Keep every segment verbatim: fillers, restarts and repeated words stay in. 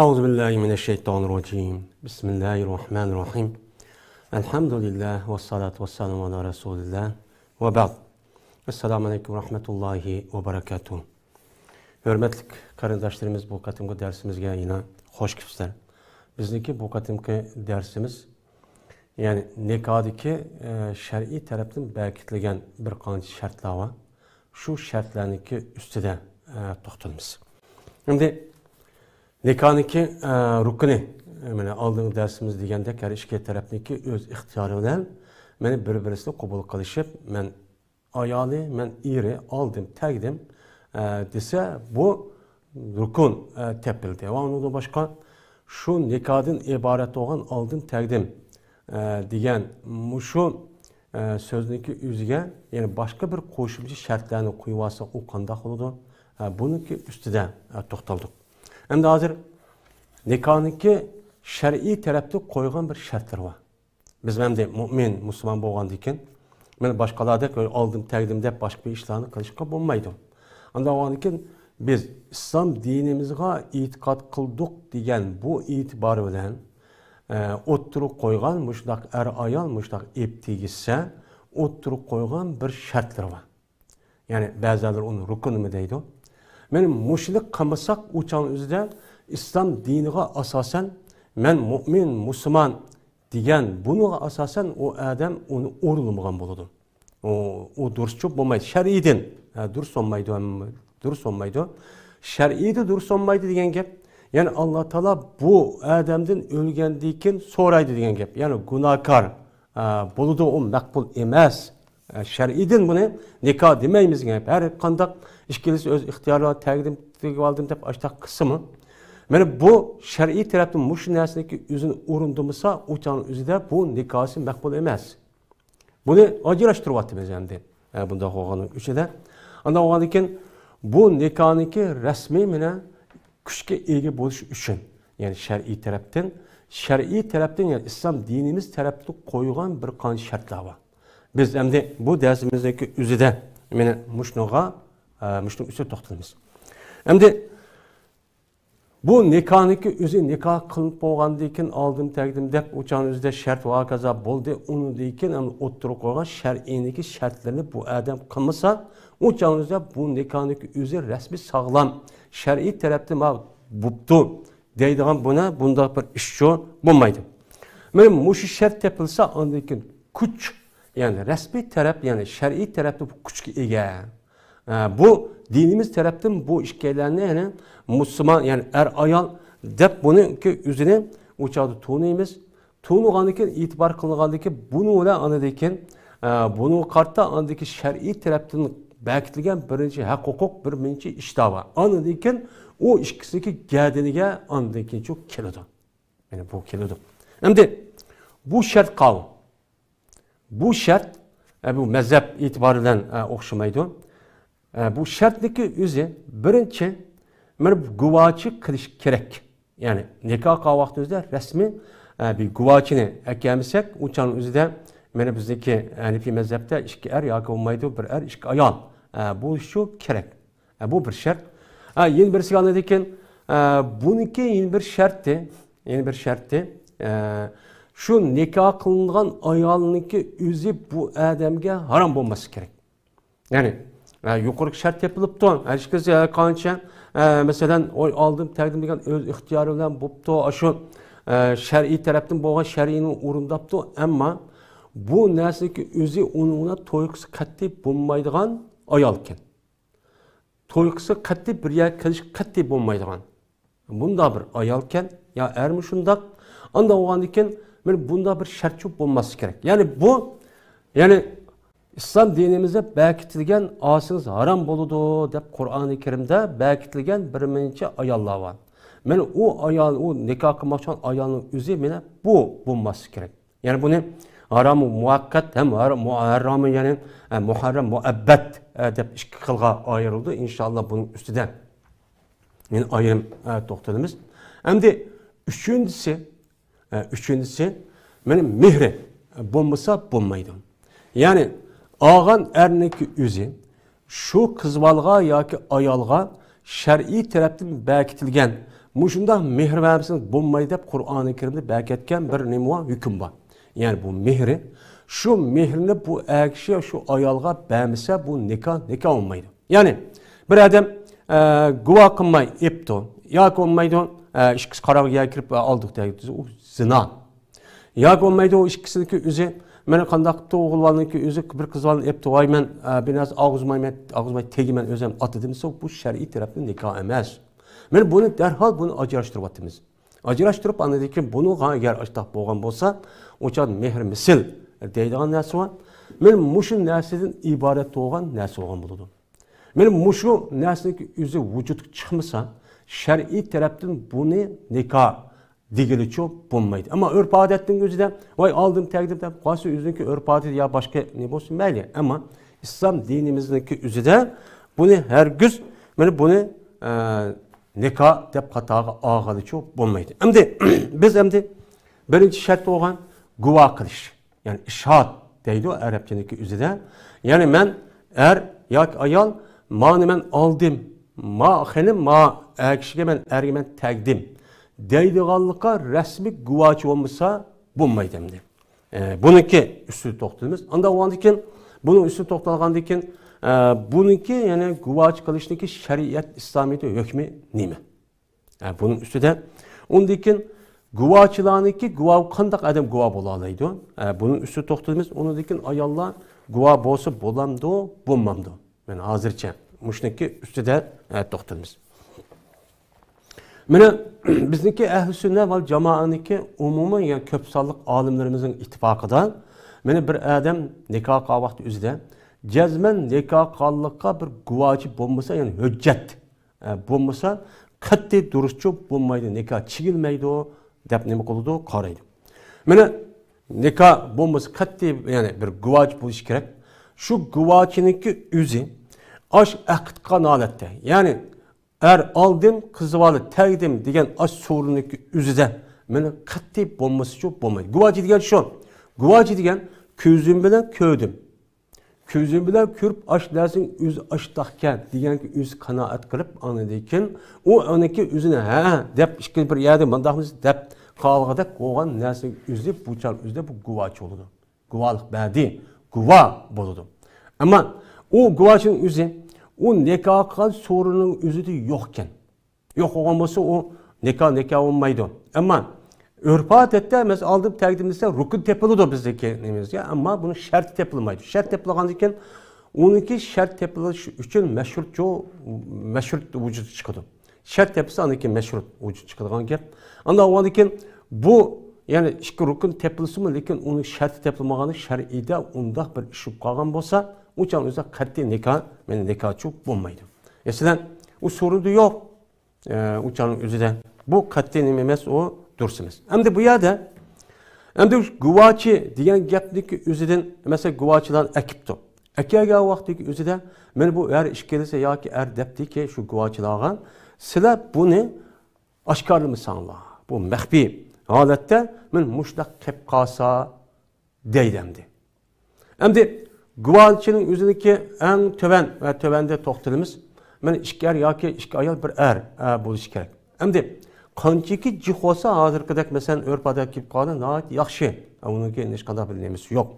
أعوذ بالله من الشيطان الرجيم. بسم الله الرحمن الرحيم. الحمد لله والصلاة والسلام على رسول الله وبعد. السلام عليكم ورحمة الله وبركاته. ھۆرمەتلىك قېرىنداشلىرىمىز، بۇ قېتىمقى دەرسىمىزگە يەنە خوش كېلىپسىلەر. بىزنىڭكى بۇ قېتىمقى دەرسىمىز، يەنى نىكاھدىكى، ئە، شەرئىي تەرەپتىن بەكىتىلگەن بىر قانچە شەرتلەر بار. شۇ شەرتلەرنىڭكى ئۈستىدە، ئە، توختىلىمىز. ئەمدى نىكاھنىڭكى، ئە، رۇكنى، ئە، مانا ئالدىنقى دەرسىمىز دېگەندەك، ھەر ئىككى تەرەپنىڭكى ئۆز ئىختىيارى بىلەن مانا بىر-بىرسىنى قوبۇل قىلىشىپ، مەن ئايالى، مەن ئېرى، ئالدىم، تەگدىم، ئە، دېسە، بۇ رۇكۇن، ئە، تېپىلدى. ۋە ئۇنىڭدىن باشقا شۇ نىكاھدىن ئىبارەت بولغان ئالدىم، تەگدىم، ئە، دېگەن مۇشۇ، ئە، سۆزنىڭكى ئۆزىگە يەنە باشقا بىر قوشۇمچە شەرتلەرنى قويۇۋالسا، ئۇ قانداق بولىدۇ؟ ئە، بۇنىڭكى ئۈستىدە، ئە، توختالدۇق. ئەمدى ھازىر نىكاھنىڭكى شەرئىي تەرەپتە قويغان بىر شەرتلىرى بار. بىز ئەمدى مۇئمىن، مۇسۇلمان بولغاندىكىن، مانا باشقىلاردەك ئالدىم، تەگدىم دەپ باشقا بىر ئىشلارنى قىلىشقا بولمايدۇ. ئانداق بولغاندىكىن، بىز ئىسلام دىنىمىزغا ئېتىقاد قىلدۇق دېگەن بۇ ئېتىبار بىلەن، ئە، ئوتتۇرىغا قويغان مۇشۇنداق ئەر-ئايال، مۇشۇنداق ئېپ تېگىشسە، ئوتتۇرىغا قويغان بىر شەرتلىرى بار. يەنى بەزىلەر ئۇنى رۇكۇنمۇ دەيدۇ. مانا مۇشۇنى قىلمىساق، ئۇ چاغنىڭ ئۆزىدە ئىسلام دىنىغا ئاساسەن، مەن مۇئمىن، مۇسۇلمان دېگەن بۇنىڭغا ئاساسەن ئۇ ئادەم ئۇنى ئورۇنلىمىغان بولىدۇ. ئۇ، ئۇ دۇرۇسچۇ بولمايدۇ. شەرئىيدىن، ھە، دۇرۇس بولمايدۇ، ھەم دۇرۇس بولمايدۇ. شەرئىيدە دۇرۇس بولمايدۇ دېگەن گەپ، يەنى ئاللا تائالا بۇ ئادەمدىن ئۆلگەندىن كېيىن سورايدۇ دېگەن گەپ. يەنى گۇناھكار، ئە، بولىدۇ، ئۇ مەقبۇل ئەمەس. ئە، شەرئىيدىن بۇنى نىكاھ دېمەيمىز دېگەن گەپ. ھەر قانداق ئىككىلىسى ئۆز ئىختىيارى بىلەن تەگدىم، تېگىۋالدىم دەپ ئاشتاق قىلسىمۇ، مانا بۇ شەرئىي تەرەپتىن مۇشۇ نەرسىنىڭكى ئۆزىنى ئورۇندىمىسا، ئۇ چاغنىڭ ئۆزىدە بۇ نىكاھسى مەقبۇل ئەمەس. بۇنى ئاجراشتۇرۇۋاتىمىز ئەمدى. ئە، بۇنداق بولغاننىڭ ئىچىدە. ئانداق بولغاندىكىن، بۇ نىكاھنىڭكى رەسمىي مانا كۈچكە ئىگە بولۇش ئۈچۈن، يەنى شەرئىي تەرەپتىن، شەرئىي تەرەپتىن، يەنى ئىسلام دىنىمىز تەرەپتىن قويغان بىر قانچە شەرتلەر بار. بىز ئەمدى بۇ دەرسىمىزنىڭكى ئۆزىدە مانا مۇشۇنىڭغا، ئە، مۇشۇنىڭ ئۈستىدە توختىلىمىز. ئەمدى بۇ نىكاھنىڭكى ئۆزى نىكاھ قىلىنىپ بولغاندىن كېيىن، ئالدىم تەگدىم دەپ، ئۇ چاغنىڭ ئۆزىدە شەرت ۋە ھاكازا بولدى. ئۇنىڭدىن كېيىن ئەمدى ئوتتۇرىغا قويغان شەرئىينىڭكى شەرتلىرىنى بۇ ئادەم قىلمىسا، ئۇ چاغنىڭ ئۆزىدە بۇ نىكاھنىڭكى ئۆزى رەسمىي ساغلام، شەرئىي تەرەپتىن ما بوپتۇ دەيدىغان بۇنى، بۇنداق بىر ئىشچۇ بولمايدۇ. مانا مۇشۇ شەرت تېپىلسا، ئاندىن كېيىن كۈچ، يەنى رەسمىي تەرەپ، يەنى شەرئىي تەرەپتە بۇ كۈچكە ئىگە. ئە، بۇ دىنىمىز تەرەپتىن بۇ ئىككىيلەننى، يەنى مۇسۇلمان، يەنى ئەر-ئايال دەپ بۇنىڭكى ئۆزىنى ئۇ چاغدا تونۇيمىز. تونۇغاندىن كېيىن، ئېتىبار قىلىنغاندىن كېيىن، بۇنىڭ بىلەن ئاندىن كېيىن، ئە، بۇنىڭغا قارىتا ئاندىن كېيىن شەرئىي تەرەپتىن بەكىتىلگەن بىرىنچى ھەق-ھوقۇق، بىر نەچچە ئىشلار بار. ئاندىن كېيىن ئۇ ئىككىسىنىڭكى گەدىنىگە ئاندىن كېيىن شۇ كېلىدۇ. يەنى بۇ كېلىدۇ. ئەمدى بۇ شەرت قاۋۇ. بۇ شەرت، ئە، بۇ مەزھەپ ئېتىبارى بىلەن، ئە، ئوخشىمايدۇ. ئە، بۇ شەرتنىڭكى ئۆزى بىرىنچى، مانا بۇ گۇۋاچى قىلىش كېرەك. يەنى نىكاھ قىلغان ۋاقتىمىزدا رەسمىي، ئە، بىر گۇۋاچىنى ئەكەلمىسەك، ئۇ چاغنىڭ ئۆزىدە مانا بىزنىڭكى ھەنىپىي مەزھەپتە ئىككى ئەر ياكى بولمايدۇ، بىر ئەر، ئىككى ئايال، ئە، بولۇشى كېرەك. ئە، بۇ بىر شەرت. ئە، يەنە بىرسىگە ئاندىن كېيىن، ئە، بۇنىڭكى يەنە بىر شەرتى، يەنە بىر شەرتى، ئە، شۇ نىكاھ قىلىنغان ئايالنىڭكى ئۆزى بۇ ئادەمگە ھارام بولماسلىقى كېرەك. يەنى، ئە، يۇقىرىقى شەرت تېپىلىپتۇ. ھەر ئىككىسى، ئە، قانچە، ئە، مەسىلەن، ئوي ئالدىم، تەگدىم دېگەن ئۆز ئىختىيارى بىلەن بوپتۇ. ئاشۇ، ئە، شەرئىي تەرەپتىن بولغان شەرئىينى ئورۇنداپتۇ. ئەمما بۇ نەرسىنىڭكى ئۆزى ئۇنىڭ بىلەن توي قىلسا قەتئىي بولمايدىغان ئايالكەن. توي قىلسا قەتئىي بىر يەرگە كېلىش قەتئىي بولمايدىغان. بۇنداق بىر ئايالكەن، يا ئەرمۇ شۇنداق. ئانداق بولغاندىكىن، مانا بۇنداق بىر شەرت بولماسلىقى كېرەك. يەنى بۇ، يەنى ئىسلام دىنىمىزدا بەكىتىلگەن ئالسىڭىز ھارام بولىدۇ دەپ قۇرئانى كەرىمدە بەكىتىلگەن بىر نەچچە ئاياللار بار. مانا ئۇ ئايال، ئۇ نىكاھ قىلماقچى بولغان ئايالنىڭ ئۆزى مانا بۇ بولماسلىقى كېرەك. يەنى بۇنى ھارامى مۇۋەققەت ھەم ھار-، مۇ-، ھارامى، يەنى، ئە، مۇھەررەم مۇئەببەت، ئە، دەپ ئىككى خىلغا ئايرىلىدۇ. ئىنشائاللا بۇنىڭ ئۈستىدە يەنە ئايرىم، ئە، توختىلىمىز. ئەمدى ئۈچىنچىسى، ئە، ئۈچىنچىسى، مانا مېھرى، ئە، بولمىسا بولمايدۇ. يەنى ئالغان ئەرنىڭكى ئۆزى شۇ قىز بالىغا ياكى ئايالغا شەرئىي تەرەپتىن بەكىتىلگەن مۇشۇنداق مېھىر بەرمىسىڭىز بولمايدۇ دەپ قۇرئانى كەرىمدە بەركەتكەن بىر نېمە بار، ھۆكۈم بار. يەنى بۇ مېھرى، شۇ مېھرىنى بۇ ئەر كىشى شۇ ئايالغا بەرمىسە، بۇ نىكاھ، نىكاھ بولمايدۇ. يەنى بىر ئادەم، ئە، گۇۋاھ قىلماي ئېپتۇ ياكى بولمايدۇ، ئە، ئىككىسى قاراڭغۇ يەرگە كىرىپ، ئە، ئالدۇق دەيدۇ، ئۇ زىنا. ياكى بولمايدۇ، ئۇ ئىككىسىنىڭكى ئۆزى، مانا قانداق قىپتۇ، ئوغۇل بالىنىڭكى ئۆزى بىر قىز بالىنى ئېپتۇ، ۋاي مەن، ئە، بىر نەرسە ئالغۇزمايمەن، ئالغۇزماي تېگىمەن، ئۆزۈم ئاتىدىم دېسە، بۇ شەرئىي تەرەپتىن نىكاھ ئەمەس. مانا بۇنى دەرھال بۇنى ئاجراشتۇرۇۋاتىمىز. ئاجراشتۇرۇپ، ئاندىن كېيىن بۇنىڭغا ئەگەر ئاشتاق بولغان بولسا، ئۇ چاغدا مېھىر مىسىل دەيدىغان نەرسە بار. مانا مۇشۇ نەرسىدىن ئىبارەت بولغان نەرسە بولغان بولىدۇ. مانا مۇشۇ نەرسىنىڭكى ئۆزى ۋۇجۇدقا چىقمىسا، شەرئىي تەرەپتىن بۇنى نىكاھ دېگىلىچۇ بولمايدۇ. ئەمما ئۆرپ-ئادەتنىڭ ئۆزىدە، ۋاي، ئالدىم، تەگدىم دەپ قالسا، ئۆزىنىڭكى ئۆرپ-ئادىتى يا باشقا نېمە بولسۇن، مەيلى. ئەمما ئىسلام دىنىمىزنىڭكى ئۆزىدە بۇنى ھەرگىز، مانا بۇنى، ئە، نىكاھ دەپ قاتارغا ئالغىلىچۇ بولمايدۇ. ئەمدى بىز ئەمدى بىرىنچى شەرت بولغان گۇۋاھ قىلىش. يەنى ئىشھاد دەيدۇ ئەرەبچىنىڭكى ئۆزىدە. يەنى مەن ئەر ياكى ئايال، مانى مەن ئالدىم، ما خېنىم، ما ئەر كىشىگە مەن، ئەرگە مەن تەگدىم دەيدىغانلىققا رەسمىي گۇۋاچى بولمىسا بولمايدۇ ئەمدى. ئە، بۇنىڭكى ئۈستىدە توختىلىمىز. ئاندىن ئۇنىڭدىن كېيىن، بۇنىڭ ئۈستىدە توختالغاندىن كېيىن، ئە، بۇنىڭكى، يەنى گۇۋاچى قىلىشنىڭكى شەرىئەت ئىسلامىيەتتە ھۆكمى نېمە؟ ئە، بۇنىڭ ئۈستىدە. ئۇندىن كېيىن گۇۋاچىلارنىڭكى گۇۋاھ، قانداق ئادەم گۇۋاھ بولالايدۇ؟ ئە، بۇنىڭ ئۈستىدە توختىلىمىز. ئۇنىڭدىن كېيىن ئاياللار گۇۋاھ بولسا بولامدۇ، بولمامدۇ؟ مانا ھازىرچە مۇشۇنىڭكى ئۈستىدە، ئە، توختىلىمىز. مانا بىزنىڭكى ئەھلى سۈننە ۋەل جامائەنىڭكى ئومۇمىي، يەنى كۆپ سانلىق ئالىملىرىمىزنىڭ ئىتتىپاقىدا، مانا بىر ئادەم نىكاھ قىلغان ۋاقتى ئۆزىدە جەزمەن نىكاھ قىلغانلىققا بىر گۇۋاچى بولمىسا، يەنى ھۆججەت، ئە، بولمىسا، قەتئىي دۇرۇسچۇ بولمايدۇ، نىكاھ چىگىلمەيدۇ دەپ نېمە قىلىدۇ، قارايدۇ. مانا نىكاھ بولمىسا، قەتئىي، يەنى بىر گۇۋاچى بولۇشى كېرەك. شۇ گۇۋاچىنىڭكى ئۆزى ئاش ئەقىد قىلغان ھالەتتە، يەنى ئەر ئالدىم، قىز بالا تەگدىم دېگەن ئاش سورۇننىڭكى ئۆزىدە مانا قەتئىي بولمىسىچۇ بولمايدۇ. گۇۋاچى دېگەن شۇ. گۇۋاچى دېگەن كۆزۈم بىلەن كۆردۈم. كۆزۈم بىلەن كۆرۈپ، ئاش نەرسىنىڭ ئۆزى ئاشتاقكەن دېگەنگە ئۆزى قانائەت قىلىپ، ئاندىن كېيىن ئۇ ئۇنىڭكى ئۆزىنى ھە دەپ، ئىككى بىر يەردە مۇنداقمىز دەپ قالغۇدەك بولغان نەرسىنىڭ ئۆزى بۇ چاغ ئۆزىدە بۇ گۇۋاچى بولىدۇ. گۇۋاھلىق بەردى، گۇۋاھ بولىدۇ. ئەمما ئۇ گۇۋاچىنىڭ ئۆزى ئۇ نىكاھ قىلغان سورۇننىڭ ئۆزىدە يوقكەن. يوق بولغان بولسا، ئۇ نىكاھ، نىكاھ بولمايدۇ. ئەمما ئۆرپ-ئادەتتە، مەسىلەن، ئالدىم تەگدىم دېسە، رۇكۇن تېپىلىدۇ بىزدىكى نېمىمىزگە، ئەمما بۇنىڭ شەرتى تېپىلمايدۇ. شەرت تېپىلغاندىن كېيىن، ئۇنىڭكى شەرت تېپىلىش ئۈچۈن مەشرۇت جو-، مەشرۇت ۋۇجۇدقا چىقىدۇ. شەرت تېپىلسا، ئاندىن كېيىن مەشرۇت ۋۇجۇدقا چىقىدىغان گەپ. ئاندىن ئۇنىڭدىن كېيىن بۇ، يەنى ئىككى رۇكۇن تېپىلسىمۇ، لېكىن ئۇنىڭ شەرتى تېپىلمىغاندا، شەرئىيدە ئۇنداق بىر ئىش بولۇپ قالغان بولسا، ئۇ چاغ ئۆزى قەتئىي نىكاھ، مېنىڭ نىكاھچۇ بولمايدۇ. مەسىلەن، ئۇ سورۇندا يوق. ئە، ئۇ چاغنىڭ ئۆزىدە. بۇ قەتئىي نېمە ئەمەس، ئۇ دۇرۇس ئەمەس. ئەمدى بۇ يەردە، ئەمدى گۇۋاچى دېگەن گەپنىڭكى ئۆزىدىن، مەسىلەن، گۇۋاچىلارنى ئەكىپتۇ. ئەكەلگەن ۋاقتىدىكى ئۆزىدە، مانا بۇ ھەر ئىككىلىسى ياكى ئەر دەپتىكى شۇ گۇۋاچىلارغا، سىلەر بۇنى ئاشكارىلىمىساڭلار، بۇ مەخپىي ھالەتتە، مانا مۇشۇنداق قىلىپ قالسا، دەيدۇ ئەمدى. ئەمدى گۇۋاچىنىڭ ئۆزىنىڭكى ئەڭ تۆۋەن ۋە تۆۋەندە توختىلىمىز. مانا ئىككى ئەر ياكى ئىككى ئايال، بىر ئەر، ئە، بولۇشى كېرەك. ئەمدى قانچىكى جىق بولسا، ھازىرقىدەك، مەسىلەن، ئۆرپ-ئادەت كېلىپ قالغان ناھايىتى ياخشى. ئە، ئۇنىڭكى ھېچقانداق بىر نېمىسى يوق.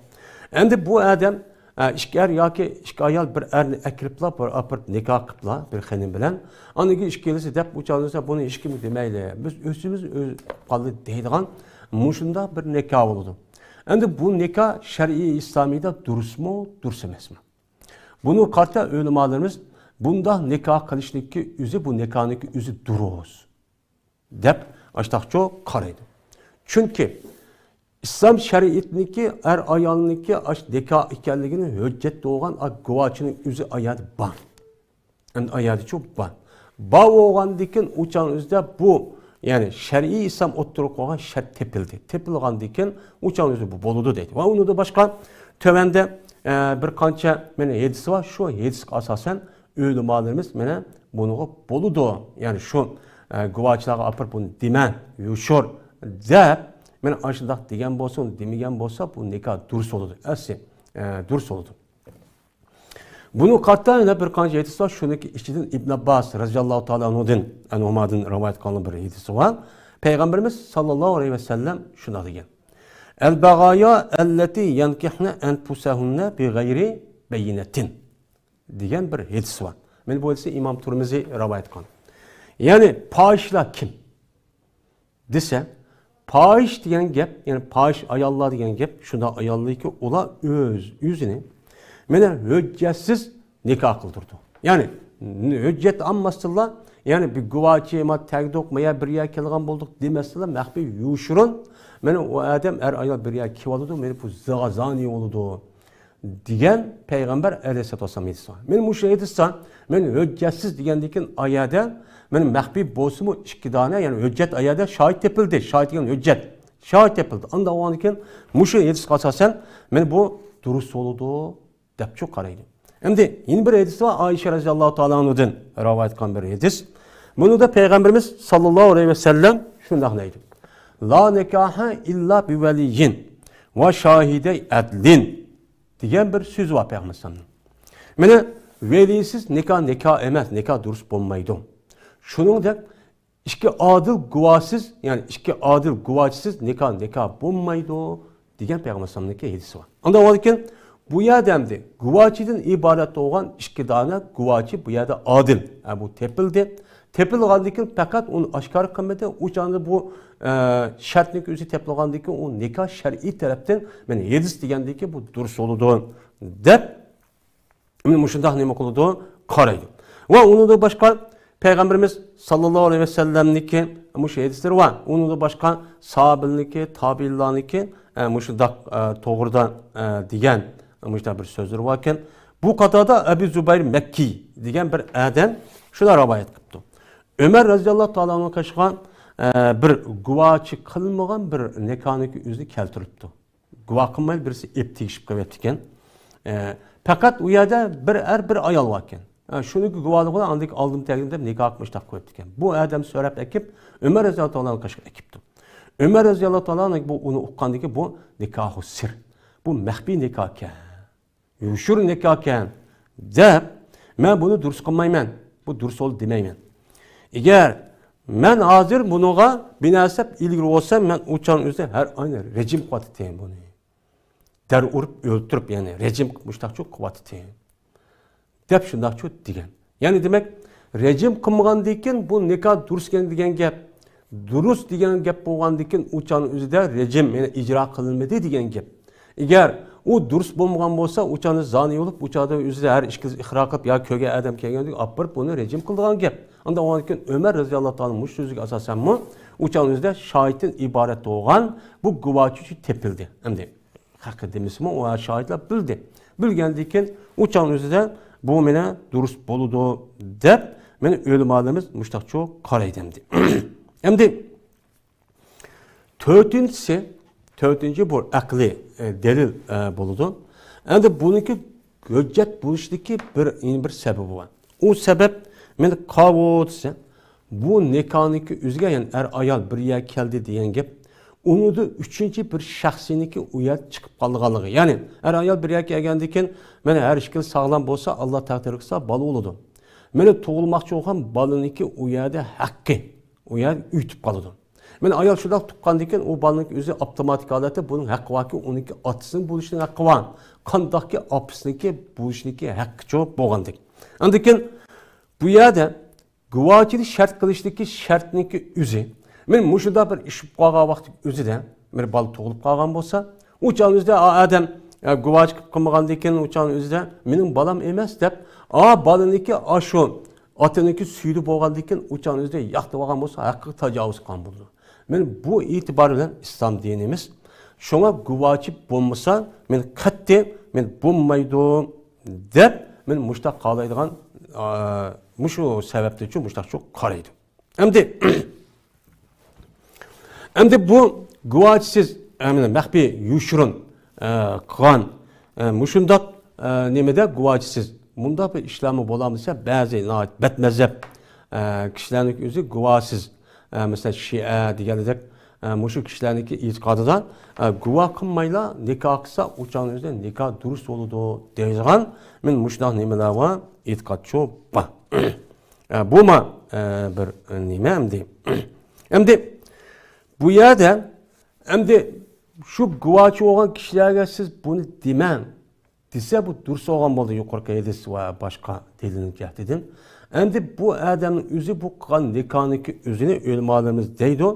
ئەمدى بۇ ئادەم، ئە، ئىككى ئەر ياكى ئىككى ئايال بىر ئەرنى ئەكىرىپلا، بىر ئاپىرىپ نىكاھ قىپلا، بىر خېنىم بىلەن. ئاندىن كېيىن ئىككىلىسى دەپ ئۇچالمىسا، بۇنى ھېچكىمگە دېمەيلى، بىز ئۆزىمىز ئۆز قالدى دەيدىغان مۇشۇنداق بىر نىكاھ بولىدۇ. ئەمدى بۇ نىكاھ شەرئىي ئىسلامىيدا دۇرۇسمۇ، دۇرۇس ئەمەسمۇ؟ بۇنىڭغا قارىتا ئۆلىمالىرىمىز بۇنداق نىكاھ قىلىشنىڭكى ئۆزى، بۇ نىكاھنىڭكى ئۆزى دۇرۇس دەپ ئاشتاقچۇ قارايدۇ. چۈنكى ئىسلام شەرىئىتىنىڭكى ئەر-ئايالنىڭكى ئاش نىكاھ ئىكەنلىكىنى ھۆججەت بولغان ئا گۇۋاچىنىڭ ئۆزى ئايەتتە بار. ئەمدى ئايەتتىچۇ بار. بار بولغاندىكىن ئۇ چاغنىڭ ئۆزىدە بۇ، يەنى شەرئىي ئىسلام ئوتتۇرىغا قويغان شەرت تېپىلدى. تېپىلغاندىكىن ئۇ چاغنىڭ ئۆزىدە بۇ بولىدۇ دەيدۇ. ۋە ئۇنىڭدىن باشقا تۆۋەندە، ئە، بىر قانچە مانا ھەدىس بار. شۇ ھەدىسكە ئاساسەن ئۆلىمالىرىمىز مانا بۇنىڭغا بولىدۇ. يەنى شۇ، ئە، گۇۋاچىلارغا ئاپىرىپ بۇنى دېمە، يوشۇر دەپ، مانا ئاشۇنداق دېگەن بولسا، ئۇنى دېمىگەن بولسا، بۇ نىكاھ دۇرۇس بولىدۇ. ئەسلى، ئە، دۇرۇس بولىدۇ. بۇنىڭغا قارىتا يەنە بىر قانچە ھەدىس بار. شۇنىڭكى ئىچىدىن ئىبن ئابباس رەزىياللاھۇ تائالا ئەنھۇدىن، ئەنھۇمادىن رىۋايەت قىلىنغان بىر ھەدىسى بار. پەيغەمبىرىمىز ساللاللاھۇ ئەلەيھى ۋەسەللەم شۇنداق دېگەن: «ئەل بەغايا ئەللەتى يەنكىھنە ئەنپۇسەھۇننە بىغەيرى بەييىنەتىن» دېگەن بىر ھەدىس بار. مانا بۇ ھەدىسنى ئىمام تۇرمىزى رىۋايەت قىلغان. يەنى پاھىشلار كىم دېسە، پاھىش دېگەن گەپ، يەنى پاھىش ئاياللار دېگەن گەپ شۇنداق ئاياللاركى، ئۇلار ئۆز ئۆزىنى مانا ھۆججەتسىز نىكاھ قىلدۇرىدۇ. يەنى ھۆججەت ئالماستىنلا، يەنى بىر گۇۋاچى، ما تەگدۇق، ما يا بىر يەرگە كەلگەن بولدۇق دېمەستىنلا، مەخپىي يوشۇرۇن، مانا ئۇ ئادەم ئەر ئايال بىر يەرگە كېلىۋالىدۇ، مانا بۇ زىغا زانى بولىدۇ دېگەن پەيغەمبەر ئەلەيھىسسالاتۇ ۋەسسالام ھەدىسى بار. مانا مۇشۇ ھەدىستە مانا ھۆججەتسىز دېگەندىكىن ئايەدە مانا مەخپىي بولسىمۇ ئىككى دانە، يەنى ھۆججەت ئايەدە شاھىت تېپىلدى، شاھىت دېگەن ھۆججەت، شاھىت تېپىلدى. ئانداق بولغاندىكىن مۇشۇ ھەدىسكە ئاساسەن مانا بۇ دۇرۇس بولىدۇ دەپچۇ قارايدۇ. ئەمدى يەنە بىر ھەدىس بار، ئائىشە رەزىياللاھۇ تائالا ئەنھۇدىن رىۋايەت قىلغان بىر ھەدىس. بۇنىڭدا پەيغەمبىرىمىز ساللاللاھۇ ئەلەيھى ۋەسەللەم شۇنداق دەيدۇ: «لا نىكاھە ئىللا بىۋەلىيين ۋە شاھىدەي ئەدلىن» دېگەن بىر سۆزى بار پەيغەمبەر ئەلەيھىسسالامنىڭ. مانا ۋەلىيسىز نىكاھ نىكاھ ئەمەس، نىكاھ دۇرۇس بولمايدۇ. شۇنىڭدەك ئىككى ئادىل گۇۋاھسىز، يەنى ئىككى ئادىل گۇۋاچىسىز نىكاھ نىكاھ بولمايدۇ دېگەن پەيغەمبەر ئەلەيھىسسالامنىڭكى ھەدىسى بار. ئانداق بولغاندىكىن بۇ يەردە ئەمدى گۇۋاچىدىن ئىبارەت بولغان ئىككى دانە گۇۋاچى بۇ يەردە ئادىل. ھە، بۇ تېپىلدى. تېپىلغاندىن كېيىن پەقەت ئۇنى ئاشكارا قىلمىدى. ئۇ چاغدا بۇ، ئە، شەرتنىڭ ئۆزى تېپىلغاندىن كېيىن ئۇ نىكاھ شەرئىي تەرەپتىن، مانا ھەدىس دېگەندىكى بۇ دۇرۇس بولىدۇ دەپ مانا مۇشۇنداق نېمە قىلىدۇ؟ قارايدۇ. ۋە ئۇنىڭدىن باشقا پەيغەمبىرىمىز ساللاللاھۇ ئەلەيھى ۋەسەللەمنىڭكى مۇشۇ ھەدىسلىرى بار. ئۇنىڭدىن باشقا ساھابىلىرنىڭكى، تابىئىنلارنىڭكى، ئە، مۇشۇنداق، ئە، توغرىدا، ئە، دېگەن مۇشۇنداق بىر سۆزلىرى باركەن. بۇ قاتاردا ئەبۇ زۇبەير مەككى دېگەن بىر ئادەم شۇنداق رىۋايەت قىپتۇ. ئۆمەر رەزىياللاھۇ تائالا ئەنھۇغا قارشىغا، ئە، بىر گۇۋاچى قىلمىغان بىر نىكاھنىڭكى ئۆزىنى كەلتۈرۈپتۇ. گۇۋاھ قىلمايلا بىرسى ئېپ تېگىشىپ قويۇپتىكەن. ئە، پەقەت ئۇ يەردە بىر ئەر، بىر ئايال باركەن. ئە، شۇنىڭكى گۇۋاھلىقى بىلەن ئاندىن ئالدىم تەگدىم دەپ نىكاھ قىلمىشتاق قويۇپتىكەن. بۇ ئادەم سۆرەپ ئەكىپ، ئۆمەر رەزىياللاھۇ تائالا ئەنھۇ قېشىغا ئەكىپتۇ. ئۆمەر رەزىياللاھۇ تائالا ئەنھۇ بۇ، ئۇنى ئۇققاندىكىن، بۇ نىكاھۇ سىر. بۇ مەخپىي نىكاھكەن. يوشۇرۇن نىكاھكەن دەپ، مەن بۇنى دۇرۇس قىلمايمەن، بۇ دۇرۇس بولدى دېمەيمەن. ئەگەر مەن ھازىر بۇنىڭغا بىناسەپ ئىلگىرى بولسام، مەن ئۇ چاغنىڭ ئۆزىدە ھەر ئاينى رەجىم قىلىۋاتىتتىم بۇنى. دەر ئۇرۇپ ئۆلتۈرۈپ، يەنى رەجىم قىلىپ مۇشتاقچۇ قىلىۋاتىتتىم. دەپ شۇنداقچۇ دېگەن. يەنى دېمەك، رەجىم قىلمىغاندىكىن بۇ نىكاھ دۇرۇس ئىكەن دېگەن گەپ. دۇرۇس دېگەن گەپ بولغاندىكىن ئۇ چاغنىڭ ئۆزىدە رەجىم، يەنى ئىجرا قىلىنمىدى دېگەن گەپ. ئەگەر ئۇ دۇرۇس بولمىغان بولسا، ئۇ چاغدا زانى بولۇپ، ئۇ چاغدا ئۆزىدە ھەر ئىككىلىسى ئىقرار قىلىپ، يا كۆرگەن ئادەم كەلگەندىكىن ئاپىرىپ بۇنى رەجىم قىلىدىغان گەپ. ئانداق بولغاندىكىن ئۆمەر رەزىياللاھۇ تائالا مۇشۇ سۆزىگە ئاساسەنمۇ ئۇ چاغنىڭ ئۆزىدە شاھىتتىن ئىبارەت بولغان بۇ گۇۋاچى تېپىلدى. ئەمدى ھەققى دېمىسىمۇ، ئۇ شاھىتلار بىلدى. بىلگەندىن كېيىن ئۇ چاغنىڭ ئۆزىدە بۇ مانا دۇرۇس بولىدۇ دەپ، مانا ئۆلىمالىرىمىز مۇشتاقچۇ قارايدۇ ئەمدى. ئەمدى تۆتىنچىسى، تۆتىنچى بۇ ئەقلىي، ئە، دەلىل، ئە، بولىدۇ. ئەمدى بۇنىڭكى ھۆججەت بولۇشتىكى بىر، يەنە بىر سەۋەبى بار. ئۇ سەۋەب مانا قاۋۇ دېسە، بۇ نىكاھنىڭكى ئۆزىگە، يەنى ئەر ئايال بىر يەرگە كەلدى دېگەن گەپ، ئۇنىڭدا ئۈچىنچى بىر شەخسنىڭكى ئۇ يەردە چىقىپ قالغانلىقى. يەنى ئەر ئايال بىر يەرگە كەلگەندىن كېيىن، مانا ھەر ئىككىلى ساغلام بولسا، ئاللا تەقدىر قىلسا بالا بولىدۇ. مانا تۇغۇلماقچى بولغان بالىنىڭكى ئۇ يەردە ھەققى، ئۇ يەردە ئۆتۈپ قالىدۇ. مانا ئايال شۇنداق تۇغقاندىن كېيىن ئۇ بالىنىڭكى ئۆزى ئاپتوماتىك ھالەتتە بۇنىڭ ھەققى باركى، ئۇنىڭكى ئاتىسىنىڭ بولۇشىنىڭ ھەققى بار. قانداقكى ئاپىسىنىڭكى بولۇشىنىڭكى ھەققىچۇ بولغاندەك. ئاندىن كېيىن بۇ يەردە گۇۋاچىنى شەرت قىلىشتىكى شەرتنىڭكى ئۆزى. مانا مۇشۇنداق بىر ئىش بولۇپ قالغان ۋاقىتنىڭ ئۆزىدە، بىر بالا تۇغۇلۇپ قالغان بولسا، ئۇ چاغنىڭ ئۆزىدە ئا ئادەم، ئە، گۇۋاچى قىلىپ قىلمىغاندىن كېيىن ئۇ چاغنىڭ ئۆزىدە مېنىڭ بالام ئەمەس دەپ، ئا بالىنىڭكى ئاشۇ ئاتىنىڭكى سۈيىدە بولغاندىن كېيىن ئۇ چاغنىڭ ئۆزىدە ياق دەپ ئالغان بولسا، ھەققىگە تاجاۋۇز قىلغان بولىدۇ. مانا بۇ ئېتىبار بىلەن ئىسلام دىنىمىز شۇڭا گۇۋاچى بولمىسا، مانا قەتئىي، مانا بولمايدۇ دەپ، مانا مۇشتاق قالايدىغان، ئا، مۇشۇ سەۋەبتىنچۇ مۇشتاقچۇ قارايدۇ. ئەمدى، ئەمدى بۇ گۇۋاچىسىز، ئە، مانا مەخپىي، يوشۇرۇن، ئە، قىلغان، ئە، مۇشۇنداق، ئە، نېمىدە گۇۋاچىسىز مۇنداق بىر ئىشلارمۇ بولامدۇ دېسە، بەزى ناھايىتى بەتمەزھەپ، ئە، كىشىلەرنىڭ ئۆزى گۇۋاھسىز، ئە، مەسىلەن، شىئە دېگەندەك، ئە، مۇشۇ كىشىلەرنىڭكى ئېتىقادىدا، ئە، گۇۋاھ قىلمايلا نىكاھ قىلسا، ئۇ چاغنىڭ ئۆزىدە نىكاھ دۇرۇس بولىدۇ دەيدىغان، مەن مۇشۇنداق نېمىلەر بار، ئېتىقادچۇ بار. ئە، بۇمۇ، ئە، بىر نېمە ئەمدى؟ ئەمدى بۇ يەردە، ئەمدى شۇ گۇۋاچى بولغان كىشىلەرگە سىز بۇنى دېمەڭ دېسە، بۇ دۇرۇس بولغان بولدى، يۇقىرىقى ھەدىس ۋە باشقا دەلىلنىڭ جەھىتىدىن. ئەمدى بۇ ئادەمنىڭ ئۆزى بۇ قىلغان نىكاھنىڭكى ئۆزىنى ئۆلىمالىرىمىز دەيدۇ،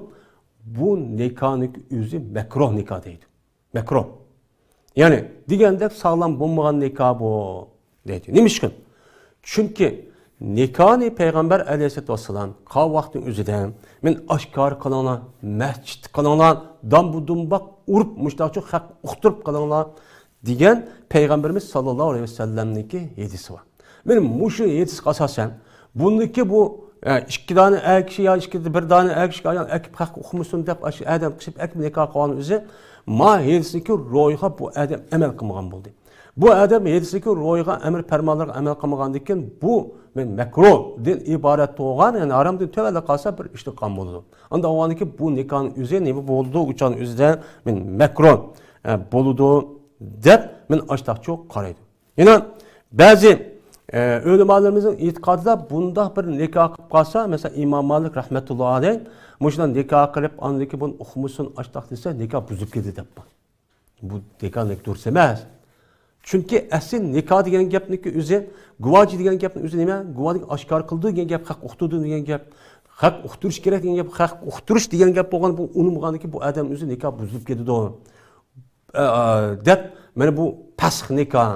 بۇ نىكاھنىڭكى ئۆزى مەكروھ نىكاھ دەيدۇ. مەكروھ. يەنى دېگەندەك ساغلام بولمىغان نىكاھ بۇ دەيدۇ. نېمە ئۈچۈن؟ چۈنكى نىكاھنى پەيغەمبەر ئەلەيھىسسالاتۇ ۋەسسالام قىلغان ۋاقىتنىڭ ئۆزىدە، مەن ئاشكارا قىلىڭلار، مەسچىتتە قىلىڭلار، دامبۇ دۇمباق ئۇرۇپ، مۇشۇنداقچۇ خەق ئۇقتۇرۇپ قىلىڭلار دېگەن پەيغەمبىرىمىز ساللاللاھۇ ئەلەيھى ۋەسەللەمنىڭكى ھەدىسى بار. مانا مۇشۇ ھەدىسكە ئاساسەن، بۇندىكى بۇ، ئە، ئىككى دانە ئەر كىشى يا ئىككى، بىر دانە ئەر كىشىگە ئايان ئەكىپ خەق ئۇقمىسۇن دەپ، ئاشۇ ئادەم قىشىپ ئەكىپ نىكاھ قىلغان ئۆزى، ما ھەدىسنىڭكى روھىغا بۇ ئادەم ئەمەل قىلمىغان بولدى. بۇ ئادەم ھەدىسنىڭكى روھىغا، ئەمر پەرمانلىرىغا ئەمەل قىلمىغاندىن كېيىن، بۇ مەن مەكروھدىن ئىبارەت بولغان، يەنى ھارامدىن تۆۋەنلەپ قالسا بىر ئىشنى قىلغان بولىدۇ. ئاندا ئۇنىڭكى بۇ نىكاھنىڭ ئۆزى نېمە بولىدۇ؟ ئۇ چاغنىڭ ئۆزىدە مەن مەكروھ، ئە، بولىدۇ دەپ، مەن ئاشتاقچۇ قارايدۇ. يەنە بەزى، ئە، ئۆلىمالىرىمىزنىڭ ئېتىقادىدا بۇنداق بىر نىكاھ قىلىپ قالسا، مەسىلەن، ئىمام مالىك رەھمەتۇللا ئەلەيھ مۇشۇنداق نىكاھ قىلىپ، ئاندىن كېيىن بۇنى ئۇقمىسۇن ئاشتاق دېسە، نىكاھ بۇزۇلۇپ كېتىدۇ دەپ بار. بۇ نىكاھ دۇرۇس ئەمەس. چۈنكى ئەسلى نىكاھ دېگەن گەپنىڭكى ئۆزى، گۇۋاچى دېگەن گەپنىڭ ئۆزى نېمە؟ گۇۋاچى ئاشكارا قىلىدۇ دېگەن گەپ، خەق ئۇقتۇرىدۇ دېگەن گەپ، خەق ئۇقتۇرۇش كېرەك دېگەن گەپ، خەق ئۇقتۇرۇش دېگەن گەپ بولغان بۇ ئۇنىمىغاندىكى بۇ ئادەم ئۆزى نىكاھ بۇزۇلۇپ كېتىدۇ. ئە، ئە، دەپ، مانا بۇ پەسخ نىكاھ،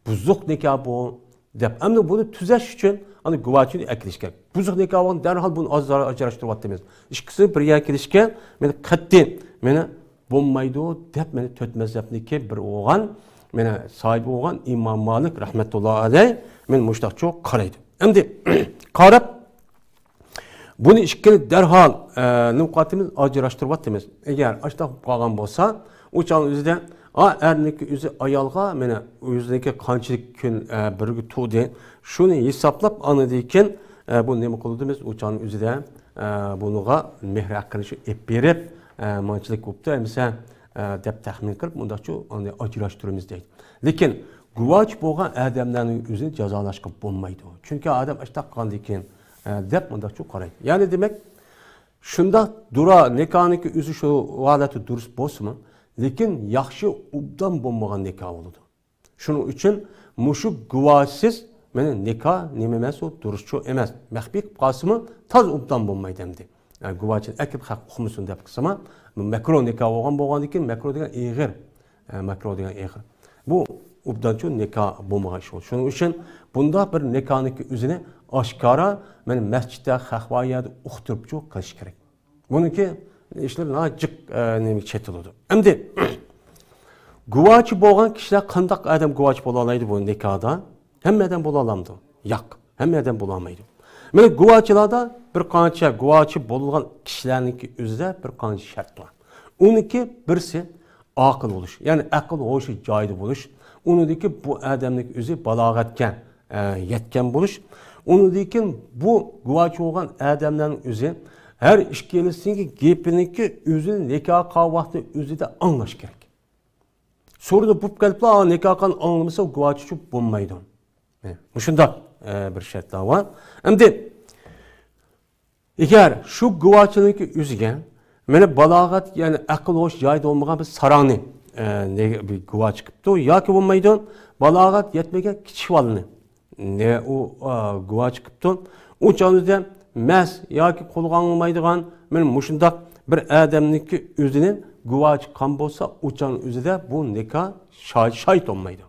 بۇزۇق نىكاھ بۇ، دەپ. ئەمدى بۇنى تۈزەش ئۈچۈن، ئانا گۇۋاچىنى ئەكېلىش كېرەك. بۇزۇق نىكاھ بولغان دەرھال بۇنى ئاز-، ئاجراشتۇرۇۋاتىمىز. ئىككىسىنى بىر يەرگە كېلىشكە، مانا قەتئىي، مانا بولمايدۇ، دەپ، مانا تۆت مەزھەپنىڭكى بىر بولغان، مانا ساھىبى بولغان ئىمام مالىك رەھمەتۇللا ئەلەيھ، مانا مۇشۇنداقچۇ قارايدۇ. ئەمدى قاراپ، بۇنى ئىككىنى دەرھال، ئە، نىقاتىمىز ئاجراشتۇرۇۋاتىمىز. ئەگەر ئاشتاق بولۇپ قالغان بولسا، ئۇ چاغنىڭ ئۆزىدە، ئا، ئەرنىڭكى ئۆزى ئايالغا، مانا، ئۆزىنىڭكى قانچىلىك كۈن، ئە، بىرگە تۇردى، شۇنى ھېسابلاپ، ئاندىن كېيىن، ئە، بۇ نېمە قىلىدۇ بىز؟ ئۇ چاغنىڭ ئۆزىدە، ئە، بۇنىڭغا مېھىر ھەققىنى شۇ ئېلىپ بېرىپ، ئە، مانچىلىك بوپتۇ، ئەمىسە، ئە، دەپ تەخمىن قىلىپ، مۇنداقچۇ ئۇنى ئاجراشتۇرىمىز دەيدۇ. لېكىن گۇۋاچى بولغان ئادەملەرنىڭ ئۆزىنى جازالاشقا بولمايدۇ. چۈنكى ئادەم ئاشتاق قىلغاندىن كېيىن، ئە، دەپ مۇنداقچۇ قارايدۇ. يەنى دېمەك، شۇنداق دۇرا نىكاھنىڭكى ئۆزى شۇ ھالەتتە دۇرۇس بولسىمۇ، لېكىن ياخشى ئوبدان بولمىغان نىكاھ بولىدۇ. شۇنىڭ ئۈچۈن مۇشۇ گۇۋاچىسىز، مانا نىكاھ نېمە ئەمەس، ئۇ دۇرۇسچۇ ئەمەس. مەخپىي قىلىپ قالسىمۇ، تازا ئوبدان بولمايدۇ ئەمدى. ئە، گۇۋاچىنى ئەكىپ خەق ئۇقمىسۇن دەپ قىلسىمۇ، بۇ مەكرۇھ نىكاھ بولغان، بولغاندىن كېيىن مەكرۇھ دېگەن ئېغىر. ئە، مەكرۇھ دېگەن ئېغىر. بۇ ئوبدانچۇ نىكاھ بولمىغان ئىش بولىدۇ. شۇنىڭ ئۈچۈن بۇنداق بىر نىكاھنىڭكى ئۆزىنى ئاشكارا، مانا مەسچىتتە، خەق بار يەردە ئۇقتۇرۇپچۇ قىلىش كېرەك. بۇنىڭكى ئىشلىرى ناھايىتى جىق، ئە، نېمىگە چېتىلىدۇ. ئەمدى گۇۋاچى بولغان كىشىلەر قانداق ئادەم گۇۋاچى بولالايدۇ بۇ نىكاھدا؟ ھەممە ئادەم بولالامدۇ؟ ياق، ھەممە ئادەم بولالمايدۇ. مانا گۇۋاچىلاردا بىر قانچە، گۇۋاچى بولغان كىشىلەرنىڭكى ئۆزىدە بىر قانچە شەرت بار. ئۇنىڭكى بىرسى ئاقىل بولۇش، يەنى ئەقىل ھوشى جايىدا بولۇش. ئۇنىڭدىكى بۇ ئادەمنىڭ ئۆزى بالاغەتكە، ئە، يەتكەن بولۇش. ئۇنىڭدىن كېيىن بۇ گۇۋاچى بولغان ئادەملەرنىڭ ئۆزى ھەر ئىككىلىسىنىڭكى گېپىنىڭكى ئۆزىنى نىكاھ قىلغان ۋاقتىنىڭ ئۆزىدە ئاڭلاش كېرەك. سورىدى بوپ كېلىپلا، نىكاھ قىلغان ئاڭلىمىسا، گۇۋاچى چۈپ بولمايدۇ. مۇشۇنداق، ئە، بىر شەرتلەر بار. ئەمدى ئەگەر شۇ گۇۋاچىنىڭكى ئۆزىگە، مانا بالاغەت، يەنى ئەقىل ھوش جايىدا بولمىغان بىر ساراڭنى، ئە، نېگە، بىر گۇۋاچى قىپتۇ ياكى بولمايدۇ، بالاغەت يەتمىگەن كىچىك بالىنى، نە ئۇ، ئا، گۇۋاچى قىپتۇ، ئۇ چاغدا مەس ياكى قولغا ئاڭلىمايدىغان، مانا مۇشۇنداق بىر ئادەمنىڭكى ئۆزىنى گۇۋاچى قىلغان بولسا، ئۇ چاغنىڭ ئۆزىدە بۇ نىكاھ شاھىت، شاھىت بولمايدۇ.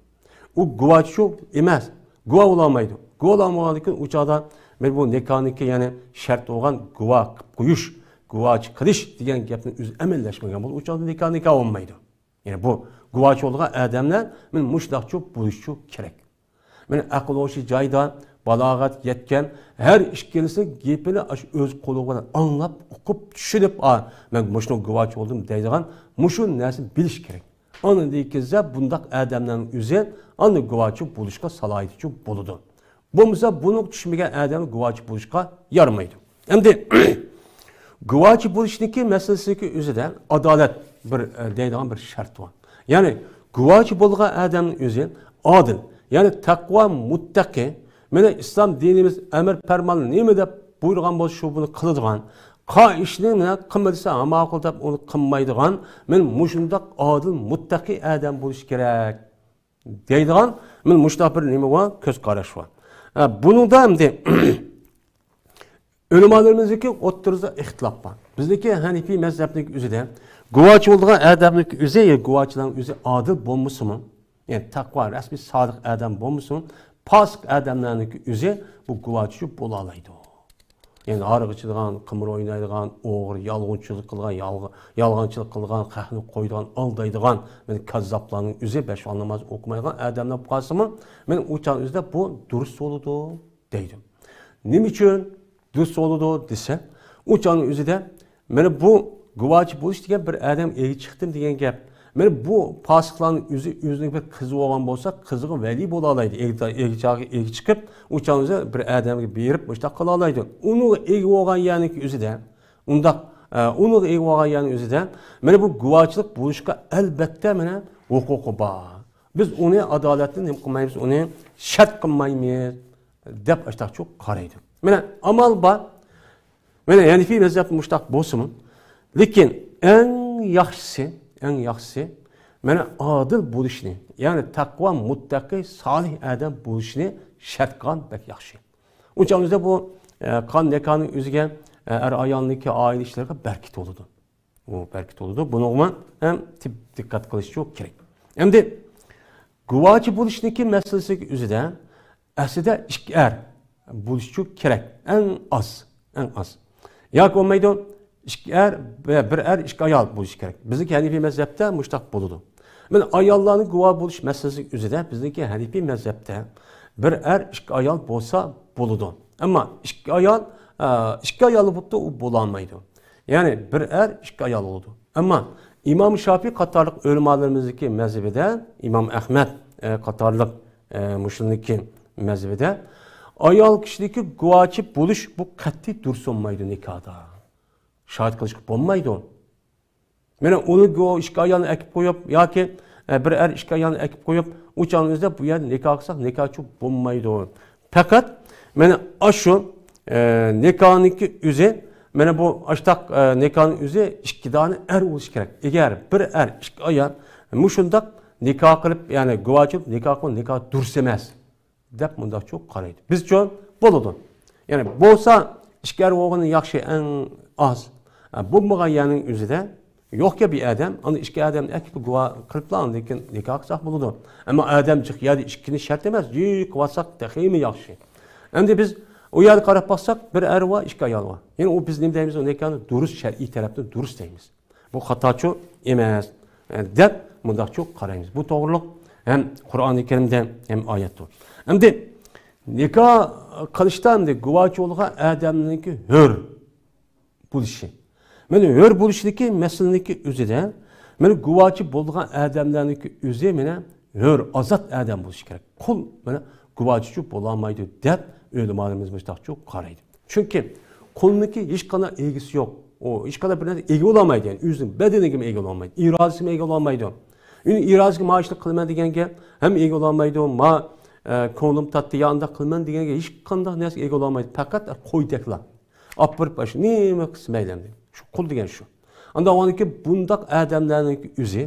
ئۇ گۇۋاچى ئەمەس، گۇۋا بولالمايدۇ. گۇۋا بولالمىغاندىن كېيىن ئۇ چاغدا مانا بۇ نىكاھنىڭكى، يەنى شەرت بولغان گۇۋا قىلىپ قويۇش، گۇۋاچى قىلىش دېگەن گەپنىڭ ئۆزى ئەمەللەشمىگەن بولىدۇ. ئۇ چاغدا نىكاھ، نىكاھ بولمايدۇ. يەنى بۇ گۇۋاچى بولىدىغان ئادەملەر مانا مۇشۇنداقچۇ بولۇشچۇ كېرەك. مانا ئەقىل ھوشى جايىدا، بالاغەت يەتكەن، ھەر ئىككىلىسى گېپىنى ئاشۇ ئۆز قۇلىقى بىلەن ئاڭلاپ، ئۇقۇپ، چۈشىنىپ، ئا، مەن مۇشۇنىڭ گۇۋاچى بولدۇم دەيدىغان مۇشۇ نەرسىنى بىلىش كېرەك. ئاندىن كېيىن بۇنداق ئادەملەرنىڭ ئۆزى ئاندىن گۇۋاچى بولۇشقا سالاھىيىتى بولىدۇ. بولمىسا بۇنىڭغا چۈشمىگەن ئادەم گۇۋاچى بولۇشقا يارىمايدۇ. ئەمدى گۇۋاچى بولۇشنىڭكى مەسىلىسىدىكى ئۆزىدە ئادالەت بىر، ئە، دەيدىغان بىر شەرت بار. يەنى گۇۋاچى بولغان ئادەمنىڭ ئۆزى ئادىل، يەنى تەقۋا، مۇتتەقى، مانا ئىسلام دىنىمىز ئەمر پەرمان نېمە دەپ بۇيرۇغان بولسا شۇ بۇنى قىلىدىغان، قا ئىشنى مانا قىلما دېسە ھاماقۇل دەپ ئۇنى قىلمايدىغان، مانا مۇشۇنداق ئادىل، مۇتتەقى ئادەم بولۇشى كېرەك دەيدىغان، مانا مۇشۇنداق بىر نېمە بار، كۆز قاراش بار. ھە، بۇنىڭدا ئەمدى ئۆلىمالىرىمىزنىڭكى ئوتتۇرىسىدا ئىختىلاپ بار. بىزنىڭكى ھەنىفىي مەزھەپنىڭكى ئۆزىدە گۇۋاچى بولىدىغان ئادەمنىڭكى ئۆزى، يا گۇۋاچىلارنىڭ ئۆزى ئادىل بولمىسىمۇ، يەنى تەقۋا، رەسمىي سادىق ئادەم بولمىسىمۇ، پاسىق ئادەملەرنىڭكى ئۆزى بۇ گۇۋاچى بولالايدۇ. يەنى ھاراق ئىچىدىغان، قىمار ئوينايدىغان، ئوغرى، يالغانچىلىق قىلغان، يالغا-، يالغانچىلىق قىلغان، خەقنى قويىدىغان، ئالدايدىغان، مانا كاززاپلارنىڭ ئۆزى، بەش ۋاق ناماز ئوقۇمايدىغان ئادەملەر بولۇپ قالسىمۇ، مانا ئۇ چاغنىڭ ئۆزىدە بۇ دۇرۇس بولىدۇ دەيدۇ. نېمە ئۈچۈن دۇرۇس بولىدۇ دېسە، ئۇ چاغنىڭ ئۆزىدە مانا بۇ گۇۋاچى بولۇش دېگەن بىر ئادەم ئېگە چىقتىم دېگەن گەپ. مانا بۇ پاسىقلارنىڭ ئۆزى ئۆزىنىڭ بىر قىزى بولغان بولسا، قىزىغا ۋەلىي بولالايدۇ. ئېگە، ئېگە چاغى ئېگە چىقىپ، ئۇ چاغنىڭ ئۆزىدە بىر ئادەمگە بېرىپ مۇشۇنداق قىلالايدۇ. ئۇنىڭغا ئىگە بولغان يەرنىڭكى ئۆزىدە، ئۇنداق، ئە، ئۇنىڭغا ئىگە بولغان يەرنىڭ ئۆزىدە مانا بۇ گۇۋاچىلىق بولۇشقا ئەلۋەتتە مانا ھوقۇقى بار. بىز ئۇنى ئادالەتنى نېمە قىلمايمىز، ئۇنى شەرت قىلمايمىز دەپ ئاشتاقچۇ قارايدۇ. مانا ئامال بار. مانا ھەنىفىي مەزھەپتە مۇشتاق بولسىمۇ، لېكىن ئەڭ ياخشىسى، ئەڭ ياخشىسى مانا ئادىل بولۇشنى، يەنى تەقۋا، مۇتتەقى، سالىھ ئادەم بولۇشنى شەرت قىلغان بەك ياخشى. ئۇنچە ئۆزىدە بۇ، ئە، قان نىكاھنىڭ ئۆزىگە، ئە، ئەر ئايالنىڭكى ئائىلە ئىشلىرىغا بەرىكەت بولىدۇ. ئۇ بەرىكەت بولىدۇ. بۇنىڭغىمۇ ھەم تىپ-، دىققەت قىلىشچۇ كېرەك. ئەمدى گۇۋاچى بولۇشنىڭكى مەسىلىسىگە ئۆزىدە ئەسلىدە ئىككى ئەر بولۇشچۇ كېرەك. ئەڭ ئاز، ئەڭ ئاز. ياكى بولمايدۇ، ئىككى ئەر، بىر ئەر، ئىككى ئايال بولۇشى كېرەك. بىزنىڭكى ھەنىپىي مەزھەپتە مۇشتاق بولىدۇ. مانا ئاياللارنىڭ گۇۋاھ بولۇش مەسىلىسىگە ئۆزىدە بىزنىڭكى ھەنىپىي مەزھەپتە بىر ئەر، ئىككى ئايال بولسا بولىدۇ. ئەمما ئىككى ئايال، ئە، ئىككى ئايال بولۇپتۇ، ئۇ بولالمايدۇ. يەنى بىر ئەر، ئىككى ئايال بولىدۇ. ئەمما ئىمام شاپىي قاتارلىق ئۆلىمالىرىمىزنىڭكى مەزھىپىدە، ئىمام ئەخمەت، ئە، قاتارلىق، ئە، مۇشۇنىڭكى مەزھىپىدە ئايال كىشىنىڭكى گۇۋاچى بولۇش بۇ قەتئىي دۇرۇس بولمايدۇ نىكاھدا. شاھىت قىلىشقا بولمايدۇ. مانا ئۇنى گۇ-، ئىككى ئايالنى ئەكىپ قويۇپ ياكى، ئە، بىر ئەر ئىككى ئايالنى ئەكىپ قويۇپ، ئۇ چاغنىڭ ئۆزىدە بۇ يەردە نىكاھ قىلساق نىكاھچۇ بولمايدۇ. پەقەت مانا ئاشۇ، ئە، نىكاھنىڭكى ئۆزى، مانا بۇ ئاشتاق، ئە، نىكاھنىڭ ئۆزى ئىككى دانە ئەر بولۇشى كېرەك. ئەگەر بىر ئەر، ئىككى ئايال مۇشۇنداق نىكاھ قىلىپ، يەنى گۇۋاچى بولۇپ نىكاھ قىلىپ، نىكاھ دۇرۇس ئەمەس دەپ مۇنداقچۇ قارايدۇ. بىزچۇ بولىدۇ. يەنى بولسا ئىككى ئەر بولغىنى ياخشى، ئەڭ ئاز. ئە، بولمىغان يەرنىڭ ئۆزىدە يوقكەن بىر ئادەم، ئاندىن ئىككى ئادەمنى ئەكىپ گۇۋاھ قىلىپلا ئاندىن كېيىن نىكاھ قىلساق بولىدۇ. ئەمما ئادەم جىق يەردە ئىككىنى شەرت ئەمەس، جىق قىلىۋالساق تېخىمۇ ياخشى. ئەمدى بىز ئۇ يەرگە قاراپ باقساق، بىر ئەر بار، ئىككى ئايال بار. يەنى ئۇ بىز نېمە دەيمىز؟ ئۇ نىكاھنى دۇرۇس، شەرئىي تەرەپتىن دۇرۇس دەيمىز. بۇ خاتاچۇ ئەمەس، ئە، دەپ مۇنداقچۇ قارايمىز. بۇ توغرۇلۇق ھەم قۇرئانى كەرىمدە ھەم ئايەتتۇر. ئەمدى نىكاھ قىلىشتا ئەمدى گۇۋاچى بولغان ئادەمنىڭكى ھۆر بولۇشى. مانا ھۆر بولۇشنىڭكى مەسىلىنىڭكى ئۆزىدە، مانا گۇۋاچى بولغان ئادەملەرنىڭكى ئۆزى مانا ھۆر، ئازاد ئادەم بولۇشى كېرەك. قۇل مانا گۇۋاچىچۇ بولالمايدۇ دەپ ئۆلىمالىرىمىز مۇشتاقچۇ قارايدۇ. چۈنكى قۇلنىڭكى ھېچقانداق ئىگىسى يوق. ئۇ ھېچقانداق بىر نەرسە ئىگە بولالمايدۇ. يەنى ئۆزىنىڭ بەدىنىگىمۇ ئىگە بولالمايدۇ. ئىرادىسىمۇ ئىگە بولالمايدۇ. ئۇنىڭ ئىرادىسىگە ما ئىشنى قىلىمەن دېگەنگە ھەم ئىگە بولالمايدۇ. ما، ئە، كۆڭلۈم تارتتى يا ئانداق قىلىمەن دېگەنگە ھېچقانداق نەرسىگە ئىگە بولالمايدۇ. پەقەت قويدەكلا. ئاپىرىپ ئاشۇ نېمە قىلسا مەيلى ئەمدى. شۇ قۇل دېگەن شۇ. ئانداق بولغاندىكىن بۇنداق ئادەملەرنىڭكى ئۆزى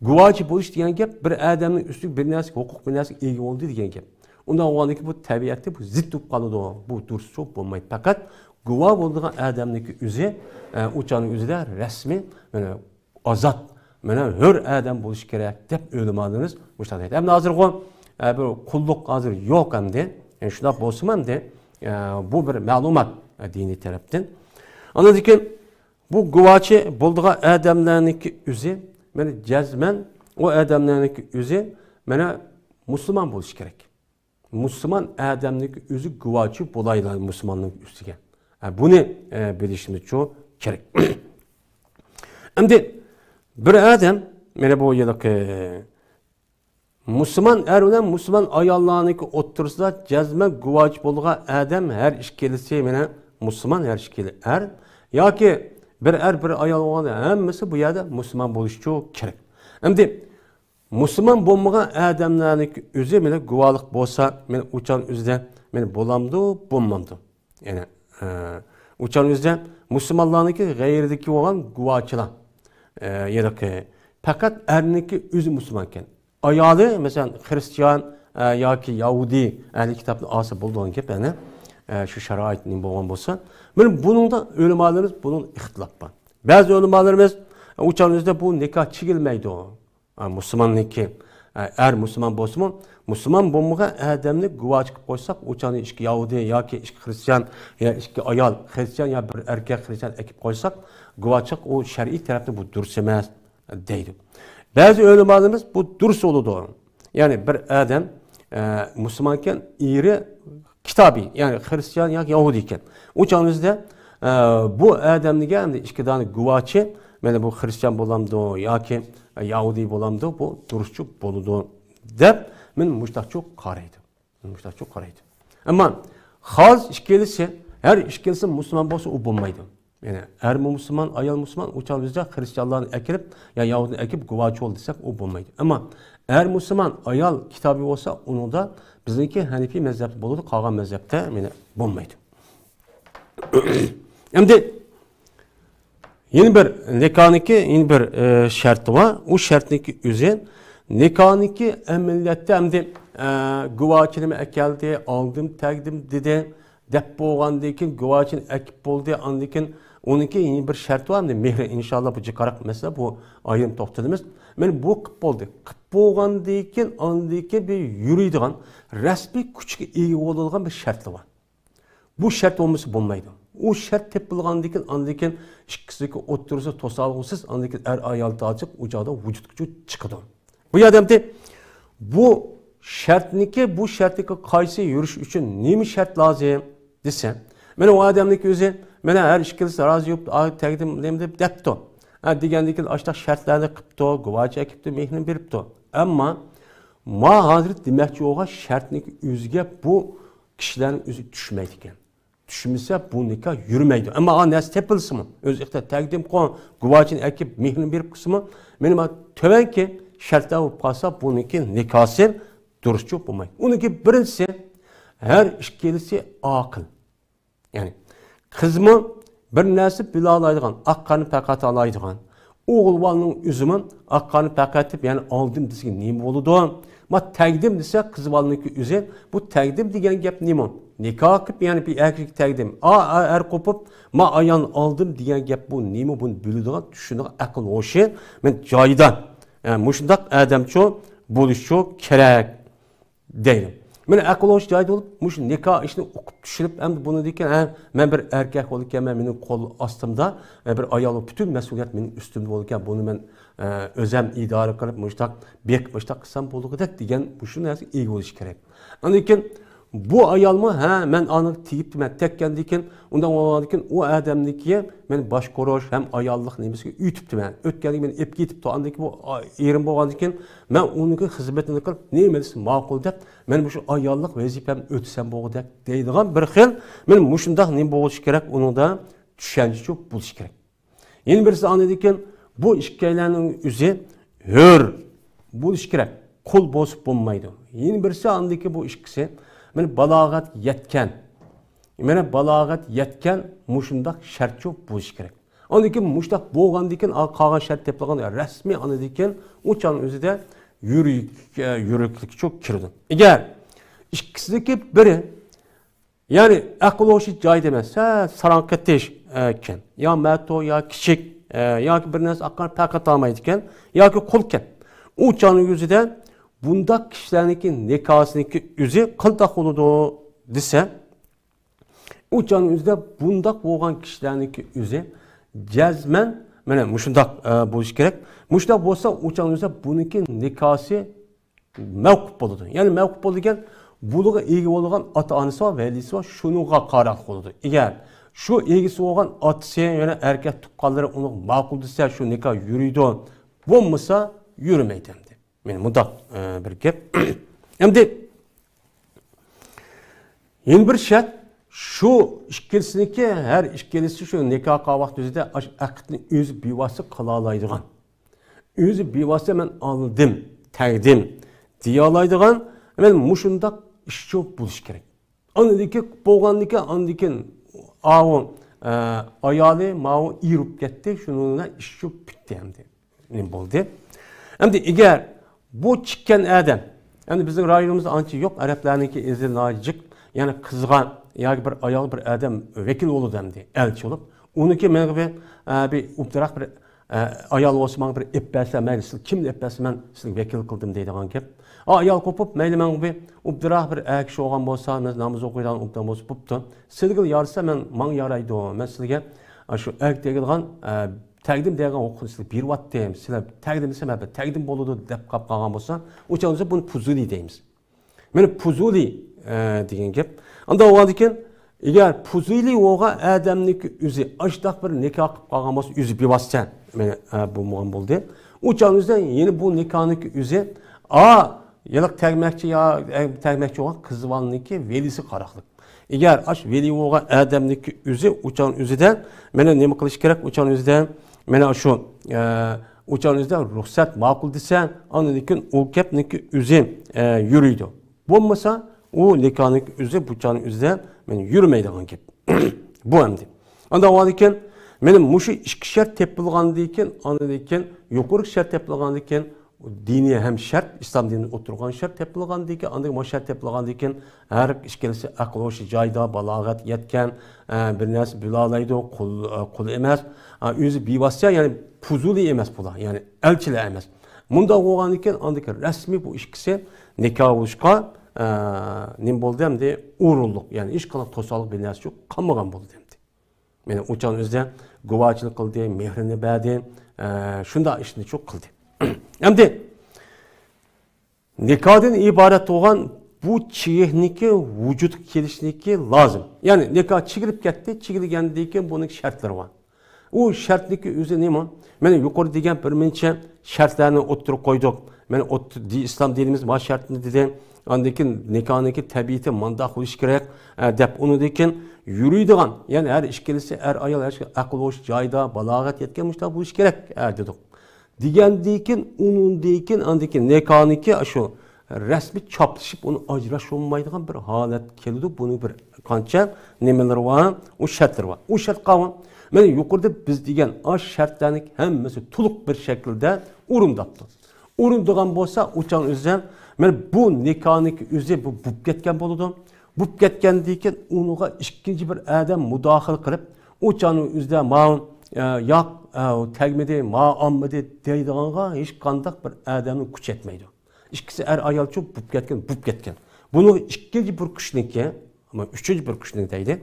گۇۋاچى بولۇش دېگەن گەپ بىر ئادەمنىڭ ئۈستىگە بىر نەرسە، ھوقۇق بىر نەرسىگە ئىگە بولدى دېگەن گەپ. ئۇنداق بولغاندىكىن بۇ تەبىئەتتە بۇ زىت بولۇپ قالىدۇ. بۇ دۇرۇس بولمايدۇ. پەقەت گۇۋا بولىدىغان ئادەمنىڭكى ئۆزى، ئە، ئۇ چاغنىڭ ئۆزىدە رەسمىي، مانا، ئازاد، مانا، ھۆر ئادەم بولۇشى كېرەك دەپ ئۆلىمالىرىمىز مۇشۇنداق دەيدۇ. ئەمدى ھازىرغۇ، ئە، بىر قۇللۇق ھازىر يوق ئەمدى. يەنى شۇنداق بولسىمۇ ئەمدى، ئە، بۇ بىر مەلۇمات، ئە، دىنىي تەرەپتىن. ئاندىن كېيىن بۇ گۇۋاچى بولىدىغان ئادەملەرنىڭكى ئۆزى، مانا، جەزمەن ئۇ ئادەملەرنىڭكى ئۆزى، مانا، مۇسۇلمان بولۇشى كېرەك. مۇسۇلمان ئادەمنىڭكى ئۆزى گۇۋاچى بولايلا مۇسۇلماننىڭ ئۈستىگە. ھە، بۇنى، ئە، بىلىشىمىزچۇ كېرەك. ئەمدى بىر ئادەم، مانا بۇ يىلقى مۇسۇلمان ئەر بىلەن مۇسۇلمان ئاياللارنىڭكى ئوتتۇرىسىدا جەزمەن گۇۋاچى بولغان ئادەم ھەر ئىككىلىسى، مانا، مۇسۇلمان ھەر ئىككىلى ئەر، ياكى بىر ئەر، بىر ئايال بولغاندا ھەممىسى بۇ يەردە مۇسۇلمان بولۇشچۇ كېرەك. ئەمدى مۇسۇلمان بولمىغان ئادەملەرنىڭكى ئۆزى مانا گۇۋاھلىق بولسا، مانا ئۇ چاغنىڭ ئۆزىدە مانا بولامدۇ، بولمامدۇ؟ يەنى، ئە، ئۇ چاغنىڭ ئۆزىدە مۇسۇلمانلارنىڭكى غەيرىدىكى بولغان گۇۋاھچىلار، ئە، يەنى پەقەت ئەرنىڭكى ئۆزى مۇسۇلمان ئىكەن. ئايالى، مەسىلەن، خرىستىيان، ئە، ياكى يەھۇدىي ئەھلى كىتابنى ئالسا بولىدىغان گەپ، يەنى، ئە، شۇ شارائىت نېمە بولغان بولسا. مانا بۇنىڭدا ئۆلىمالىرىمىز بۇنىڭدا ئىختىلاپ بار. بەزى ئۆلىمالىرىمىز، ئە، ئۇ چاغنىڭ ئۆزىدە بۇ نىكاھ چېكىلمەيدۇ. ئە، مۇسۇلماننىڭكى، ئە، ئەر مۇسۇلمان بولسىمۇ، مۇسۇلمان بولمىغان ئادەمنى گۇۋاھچى قىلىپ قويساق، ئۇ چاغنى ئىككى يەھۇدىي ياكى ئىككى خرىستىيان يا ئىككى ئايال، خرىستىيان يا بىر ئەركەك خرىستىيان ئەكىپ قويساق، گۇۋاھچىلىق ئۇ شەرئىي تەرەپتىن بۇ دۇرۇس ئەمەس دەيدۇ. بەزى ئۆلىمالىرىمىز بۇ دۇرۇس بولىدۇ. يەنى بىر ئادەم، ئە، مۇسۇلمانكەن، ئېرى كىتابىي، يەنى خرىستىيان ياكى يەھۇدىيكەن. ئۇ چاغنىڭ ئۆزىدە، ئە، بۇ ئادەمگە ئەمدى ئىككى دانە گۇۋاھچى، مانا بۇ خرىستىيان بولامدۇ ياكى يەھۇدىي بولامدۇ، بۇ دۇرۇسچۇ بولىدۇ دەپ، مانا مۇشتاقچۇ قارايدۇ. مۇشتاقچۇ قارايدۇ. ئەمما خالىس ئىككىلىسى، ھەر ئىككىلىسى مۇسۇلمان بولسا، ئۇ بولمايدۇ. يەنى ئەرمۇ مۇسۇلمان، ئايال مۇسۇلمان، ئۇ چاغ بىزدە خرىستىيانلارنى ئەكىرىپ، يا يەھۇدىينى ئەكىپ گۇۋاھچى بول دېسەك، ئۇ بولمايدۇ. ئەمما ئەر مۇسۇلمان، ئايال كىتابىي بولسا، ئۇنىڭدا بىزنىڭكى ھەنىفىي مەزھەپتە بولىدۇ، قالغان مەزھەپتە مانا بولمايدۇ. ئەمدى يەنە بىر نىكاھنىڭكى يەنە بىر، ئە، شەرتى بار. ئۇ شەرتنىڭكى ئۆزى نىكاھنىڭكى ئەمەلىيەتتە ئەمدى، ئە، گۇۋاھچىنىمۇ ئەكەلدى، ئالدىم، تەگدىم دېدى. دەپ بولغاندىن كېيىن گۇۋاھچىنى ئەكىپ بولدى. ئاندىن كېيىن ئۇنىڭكى يەنە بىر شەرتى بار. ئەمدى مېھرى، ئىنشاللا، بۇ جىقراق مەسىلە، بۇ ئايرىم توختىلىمىز. مانا بۇ قىپ بولدى. قىپ بولغاندىن كېيىن، ئاندىن كېيىن بىر يۈرىدىغان، رەسمىي كۈچكە ئىگە بولىدىغان بىر شەرتلەر بار. بۇ شەرت بولمىسا بولمايدۇ. ئۇ شەرت تېپىلغاندىن كېيىن، ئاندىن كېيىن ئىككىسىنىڭكى ئوتتۇرىسىدا توسالغۇسىز، ئاندىن كېيىن ئەر ئايال تاجىق ئۇ چاغدا ۋۇجۇدقا چىقىدۇ. بۇ يەردە ئەمدى بۇ شەرتنىكى، بۇ شەرتنىكى قايسى يۈرۈش ئۈچۈن نېمە شەرت لازىم دېسە، مانا ئۇ ئادەمنىڭكى ئۆزى، مانا ھەر ئىككىلىسى رازى بولۇپتۇ، ئا، تەگدىم، نېمە دەپ دەپتۇ. ھە، دېگەندىن كېيىن ئاشتاق شەرتلەرنى قىپتۇ، گۇۋاھچى ئەكىپتۇ، مېھرىنى بېرىپتۇ. ئەمما ما ھازىر دېمەكچى بولغان شەرتنىڭكى ئۆزىگە بۇ كىشىلەرنىڭ ئۆزى چۈشمەيدىكەن. چۈشمىسە، بۇ نىكاھ يۈرمەيدۇ. ئەمما ئا نەرسە تېپىلسىمۇ، ئۆز ئىقتىدار تەقدىم قىلغان گۇۋاھچىنى ئەكىپ، مېھرىنى بېرىپ قىلسىمۇ، مېنىڭ تۆۋەنكى شەرتلەر بولۇپ قالسا، بۇنىڭكى نىكاھسى دۇرۇسچۇ بولمايدۇ. ئۇنىڭكى بىرىنچىسى، ھەر ئىككىلىسى ئاقىل. يەنى قىزمۇ بىر نەرسە بىلالايدىغان، ئاق قارنى پەقەت ئالايدىغان، ئوغۇل بالىنىڭ ئۆزىمۇ ئاق قارنى پەقەتىپ، يەنى ئالدىم دېسە نېمە بولىدۇ؟ ما تەگدىم دېسە، قىز بالىنىڭكى ئۆزى، بۇ تەگدىم دېگەن گەپ نېمە؟ نىكاھ قىلىپ، يەنى بىر ئەركەك تەگدىم. ئا، ئا، ئەر قوپۇپ، ما ئايالنى ئالدىم دېگەن گەپ بۇ نېمە؟ بۇنى بىلىدىغان، چۈشىنىدىغان، ئەقىل ھوشى مەن جايىدا. ئە، مۇشۇنداق ئادەمچۇ بولۇشچۇ كېرەك. دەيدۇ. مانا ئەقىل ھوش جايىدا بولۇپ، مۇشۇ نىكاھ ئىشىنى ئۇقۇپ چۈشىنىپ، ئەمدى بۇنىڭدىن كېيىن، ھە، مەن بىر ئەركەك بولىدىكەنمەن، مېنىڭ قول ئاستىمدا، ھە، بىر ئايال، پۈتۈن مەسئۇلىيەت مېنىڭ ئۈستۈمدە بولىدىكەن، بۇنى مەن، ئە، ئۆزەم ئىدارە قىلىپ، مۇشتاق بېقىپ، مۇشتاق قىلسام بولىدىغۇدەك دېگەن مۇشۇ نەرسىگە ئىگە بولۇشى كېرەك. ئاندىن كېيىن بۇ ئايالمۇ، ھە، مەن ئاڭا تېگىپتىمەن، تەگكەندىن كېيىن، ئۇنداق بولغاندىن كېيىن ئۇ ئادەمنىڭكى مەن باشقۇرۇش ھەم ئاياللىق نېمىسىگە ئۆتۈپتىمەن. ئۆتكەندىن كېيىن مېنى ئېلىپ كېتىپتۇ. ئاندىن كېيىن بۇ ئا-، ئېرىم بولغاندىن كېيىن مەن ئۇنىڭكى خىزمىتىنى قىلىپ، نېمە دېسە ماقۇل دەپ، مەن مۇشۇ ئاياللىق ۋەزىپەمنى ئۆتىسەم بولغۇدەك دەيدىغان بىر خىل، مانا مۇشۇنداق نېمە بولۇشى كېرەك، ئۇنىڭدا چۈشەنچىچۇ بولۇشى كېرەك. يەنە بىرسى ئاندىن كېيىن بۇ ئىككىيلەننىڭ ئۆزى ھۆر بولۇشى كېرەك، قۇل بولسا بولمايدۇ. يەنە بىرسى ئاندىن كېيىن بۇ ئىككىسى، مانا بالاغەت يەتكەن، مانا بالاغەت يەتكەن مۇشۇنداق شەرتچۇ بولۇشى كېرەك. ئاندىن كېيىن مۇشۇنداق بولغاندىن كېيىن، قالغان شەرت تېپىلغان رەسمىي ئاندىن كېيىن ئۇ چاغنىڭ ئۆزىدە يۈرۈك، يۈرۈكلۈكچۇ كىرىدۇ. ئەگەر ئىككىسىدىكى بىرى، يەنى ئەقىل ھوشى جايىدا ئەمەس، ھە، ساراڭ قېتىش، ئە، ئىكەن. يا مەتۇ، يا كىچىك، ئە، ياكى بىر نەرسە ئاققان پەقەت ئالمايدىكەن، ياكى قۇلكەن. ئۇ چاغنىڭ ئۆزىدە بۇنداق كىشىلەرنىڭكى نىكاھسىنىڭكى ئۆزى قانداق بولىدۇ دېسە، ئۇ چاغنىڭ ئۆزىدە بۇنداق بولغان كىشىلەرنىڭكى ئۆزى جەزمەن، مانا مۇشۇنداق، ئە، بولۇشى كېرەك. مۇشۇنداق بولسا، ئۇ چاغنىڭ ئۆزىدە بۇنىڭكى نىكاھسى مەۋقۇپ بولىدۇ. يەنى مەۋقۇپ بولىدۇ دېگەن، بۇلىغا ئىگە بولغان ئاتا-ئانىسى بار، ۋەلىسى بار، شۇنىڭغا قاراق بولىدۇ. ئەگەر شۇ ئىگىسى بولغان ئاتىسى، يەنى ئەركەك تۇغقانلىرى ئۇنىڭغا ماقۇل دېسە، شۇ نىكاھ يۈرىدۇ. بولمىسا، يۈرمەيدۇ ئەمدى. مانا مۇنداق، ئە، بىر گەپ. ئەمدى يەنە بىر شەرت، شۇ ئىككىلىسىنىڭكى، ھەر ئىككىلىسى شۇ نىكاھ قىلغان ۋاقتى ئۆزىدە ئاشۇ ئەقىدنى ئۆزى بىۋاسىتە قىلالايدىغان. ئۆزى بىۋاسىتە مەن ئالدىم، تەگدىم دېيەلايدىغان، مەن مۇشۇنداق ئىشچۇ بولۇش كېرەك. ئاندىن كېيىن بولغاندىن كېيىن، ئاندىن كېيىن ئاۋۇ، ئە، ئايالى ماۋۇ ئېرىپ كەتتى، شۇنىڭ بىلەن ئىشچۇ پۈتتى ئەمدى. نېمە بولدى؟ ئەمدى ئەگەر بۇ چىككەن ئادەم، ئەمدى بىزنىڭ رايونىمىزدا ئانچە يوق، ئەرەبلەرنىڭكى ئېزى ناجىق، يەنى قىزغا ياكى بىر ئايالغا بىر ئادەم ۋەكىل بولىدۇ ئەمدى، ئەلچى بولۇپ. ئۇنىڭكى مېغا بىر، ئە، بىر ئوبدانراق بىر، ئە، ئايال بولسا ماڭا بىر ئېلىپ بەرسە، مەيلى، سىز كىمنى ئېلىپ بەرسە مەن سىزگە ۋەكىل قىلدىم دەيدىغان گەپ. ئا، ئايال قوپۇپ، مەيلى، ماڭا بىر ئوبدانراق بىر ئەر كىشى بولغان بولسا، مەن ناماز ئوقۇيدىغان ئوبدان بولسا بوپتۇ. سىلىگە يارىسا مەن، ماڭا يارايدۇ. مەن سىلىگە، ئا، شۇ ئەرگە تېگىدىغان، ئە، تەگدىم دېگەن ھوقۇقنى سىلەرگە بېرىۋاتتىم. سىلەر تەگدىم دېسە، مەن بىر تەگدىم بولىدۇ دەپ قاپ قالغان بولسا، ئۇ چاغدا بۇنى پۇزۇلى دەيمىز. مانا پۇزۇلى، ئە، دېگەن گەپ. ئانداق بولغاندىكىن، ئەگەر پۇزۇلى بولغان ئادەمنىڭكى ئۆزى ئاشۇنداق بىر نىكاھ قىلىپ قالغان بولسا، ئۆزى بىۋاسىتە، مانا، ئە، بولمىغان بولدى. ئۇ چاغنىڭ ئۆزىدە يەنە بۇ نىكاھنىڭكى ئۆزى، ئا، ياق تەگمەكچى يا، ئە، تەگمەكچى بولغان قىز بالىنىڭكى ۋەلىسى قاراقلىق. ئەگەر ئاش ۋەلى بولغان ئادەمنىڭكى ئۆزى ئۇچان ئۆزىدە، مانا نېمە قىلىش كېرەك؟ ئۇچان ئۆزىدە، مانا شۇ، ئە، ئۇچان ئۆزىدە رۇخسەت ماقۇل دېسە، ئاندىن كېيىن ئۇ گەپنىڭكى ئۆزى، ئە، يۈرىدۇ. بولمىسا، ئۇ نىكاھنىڭكى ئۆزى بۇچان ئۆزىدە، مانا، يۈرمەيدىغان گەپ. بۇ ئەمدى. ئانداق بولغاندىن كېيىن، مانا مۇشۇ ئىككى شەرت تېپىلغاندىن كېيىن، ئاندىن كېيىن يۇقىرىقى شەرت تېپىلغاندىن كېيىن، دىنىي ھەم شەرت، ئىسلام دىنىدا ئوتتۇرىغان شەرت تېپىلغاندىن كېيىن، ئاندىن ما شەرت تېپىلغاندىن كېيىن، ھەر ئىككىلىسى ئەقلى ھوشى جايىدا، بالاغەت يەتكەن، ئە، بىر نەرسە بىلالايدۇ، قۇل، ئە، قۇل ئەمەس، ئە، ئۆزى بىۋاسىتە، يەنى پۇزۇلى ئەمەس بۇلار، يەنى ئەلچىلەر ئەمەس. مۇنداق بولغاندىن كېيىن، ئاندىن كېيىن رەسمىي بۇ ئىككىسى نىكاھ بولۇشقا، ئە، نېمە بولدى ئەمدى؟ ئورۇنلۇق، يەنى ھېچقانداق توسالغۇ بىر نەرسە يوق، قالمىغان بولدى ئەمدى. مانا ئۇچان ئۆزىدە گۇۋاھچىلىق قىلدى، مېھرىنى بەردى، ئە، شۇنداق ئىشنى شۇ قىلدى. ئەمدى نىكاھدىن ئىبارەت بولغان بۇ چېگىلىكنىڭكى ۋۇجۇدقا كېلىشلىكى لازىم. يەنى نىكاھ چېگىلىپ كەتتى، چېگىلگەندىن كېيىن بۇنىڭ شەرتلىرى بار. ئۇ شەرتنىڭكى ئۆزى نېمە؟ مانا يۇقىرىدا دېگەن بىر نەچچە شەرتلەرنى ئوتتۇرىغا قويدۇق. مانا ئوتتۇ-، دى-، ئىسلام دىنىمىز مانا شەرتنى دېدى. ئاندىن كېيىن نىكاھنىڭكى تەبىئىتى مانداق بولۇشى كېرەك، ئە، دەپ ئۇنىڭدىن كېيىن يۈرىدىغان، يەنى ھەر ئىككىلىسى ئەر-ئايال ھەر ئەقىل ھوش جايىدا، بالاغەت يەتكەن مۇشۇنداق بولۇشى كېرەك، ئە، دېدۇق. دېگەندىن كېيىن، ئۇنىڭدىن كېيىن، ئاندىن كېيىن نىكاھنىڭكى شۇ رەسمىي چاپلىشىپ، ئۇنى ئاجراشمايدىغان بىر ھالەت كېلىدۇ. بۇنىڭ بىر قانچە نېمىلىرى بار، ئۇ شەرتلىرى بار. ئۇ شەرت قاۋان. مانا يۇقىرىدا بىز دېگەن ئاش شەرتلەرنىڭ ھەممىسى تولۇق بىر شەكىلدە ئورۇنداپتۇ. ئورۇندىغان بولسا، ئۇچان ئۆزى، مانا بۇ نىكاھنىڭكى ئۆزى بۇ بولۇپ كەتكەن بولىدۇ. بولۇپ كەتكەندىن كېيىن ئۇنىڭغا ئىككىنچى بىر ئادەم مۇداخىلە قىلىپ، ئۇچاننىڭ ئۆزىدە ماۋۇ، ئە، ياق، ئە، تەگمىدى، ماۋۇ ئالمىدى دەيدىغانغا ھېچقانداق بىر ئادەمنىڭ كۈچى يەتمەيدۇ. ئىككىسى ئەر ئايالچۇ بولۇپ كەتكەن، بولۇپ كەتكەن. بۇنىڭ ئىككىنچى بىر كۈچنىڭكى، ئەمما ئۈچىنچى بىر كۈچنىڭ دەيدۇ.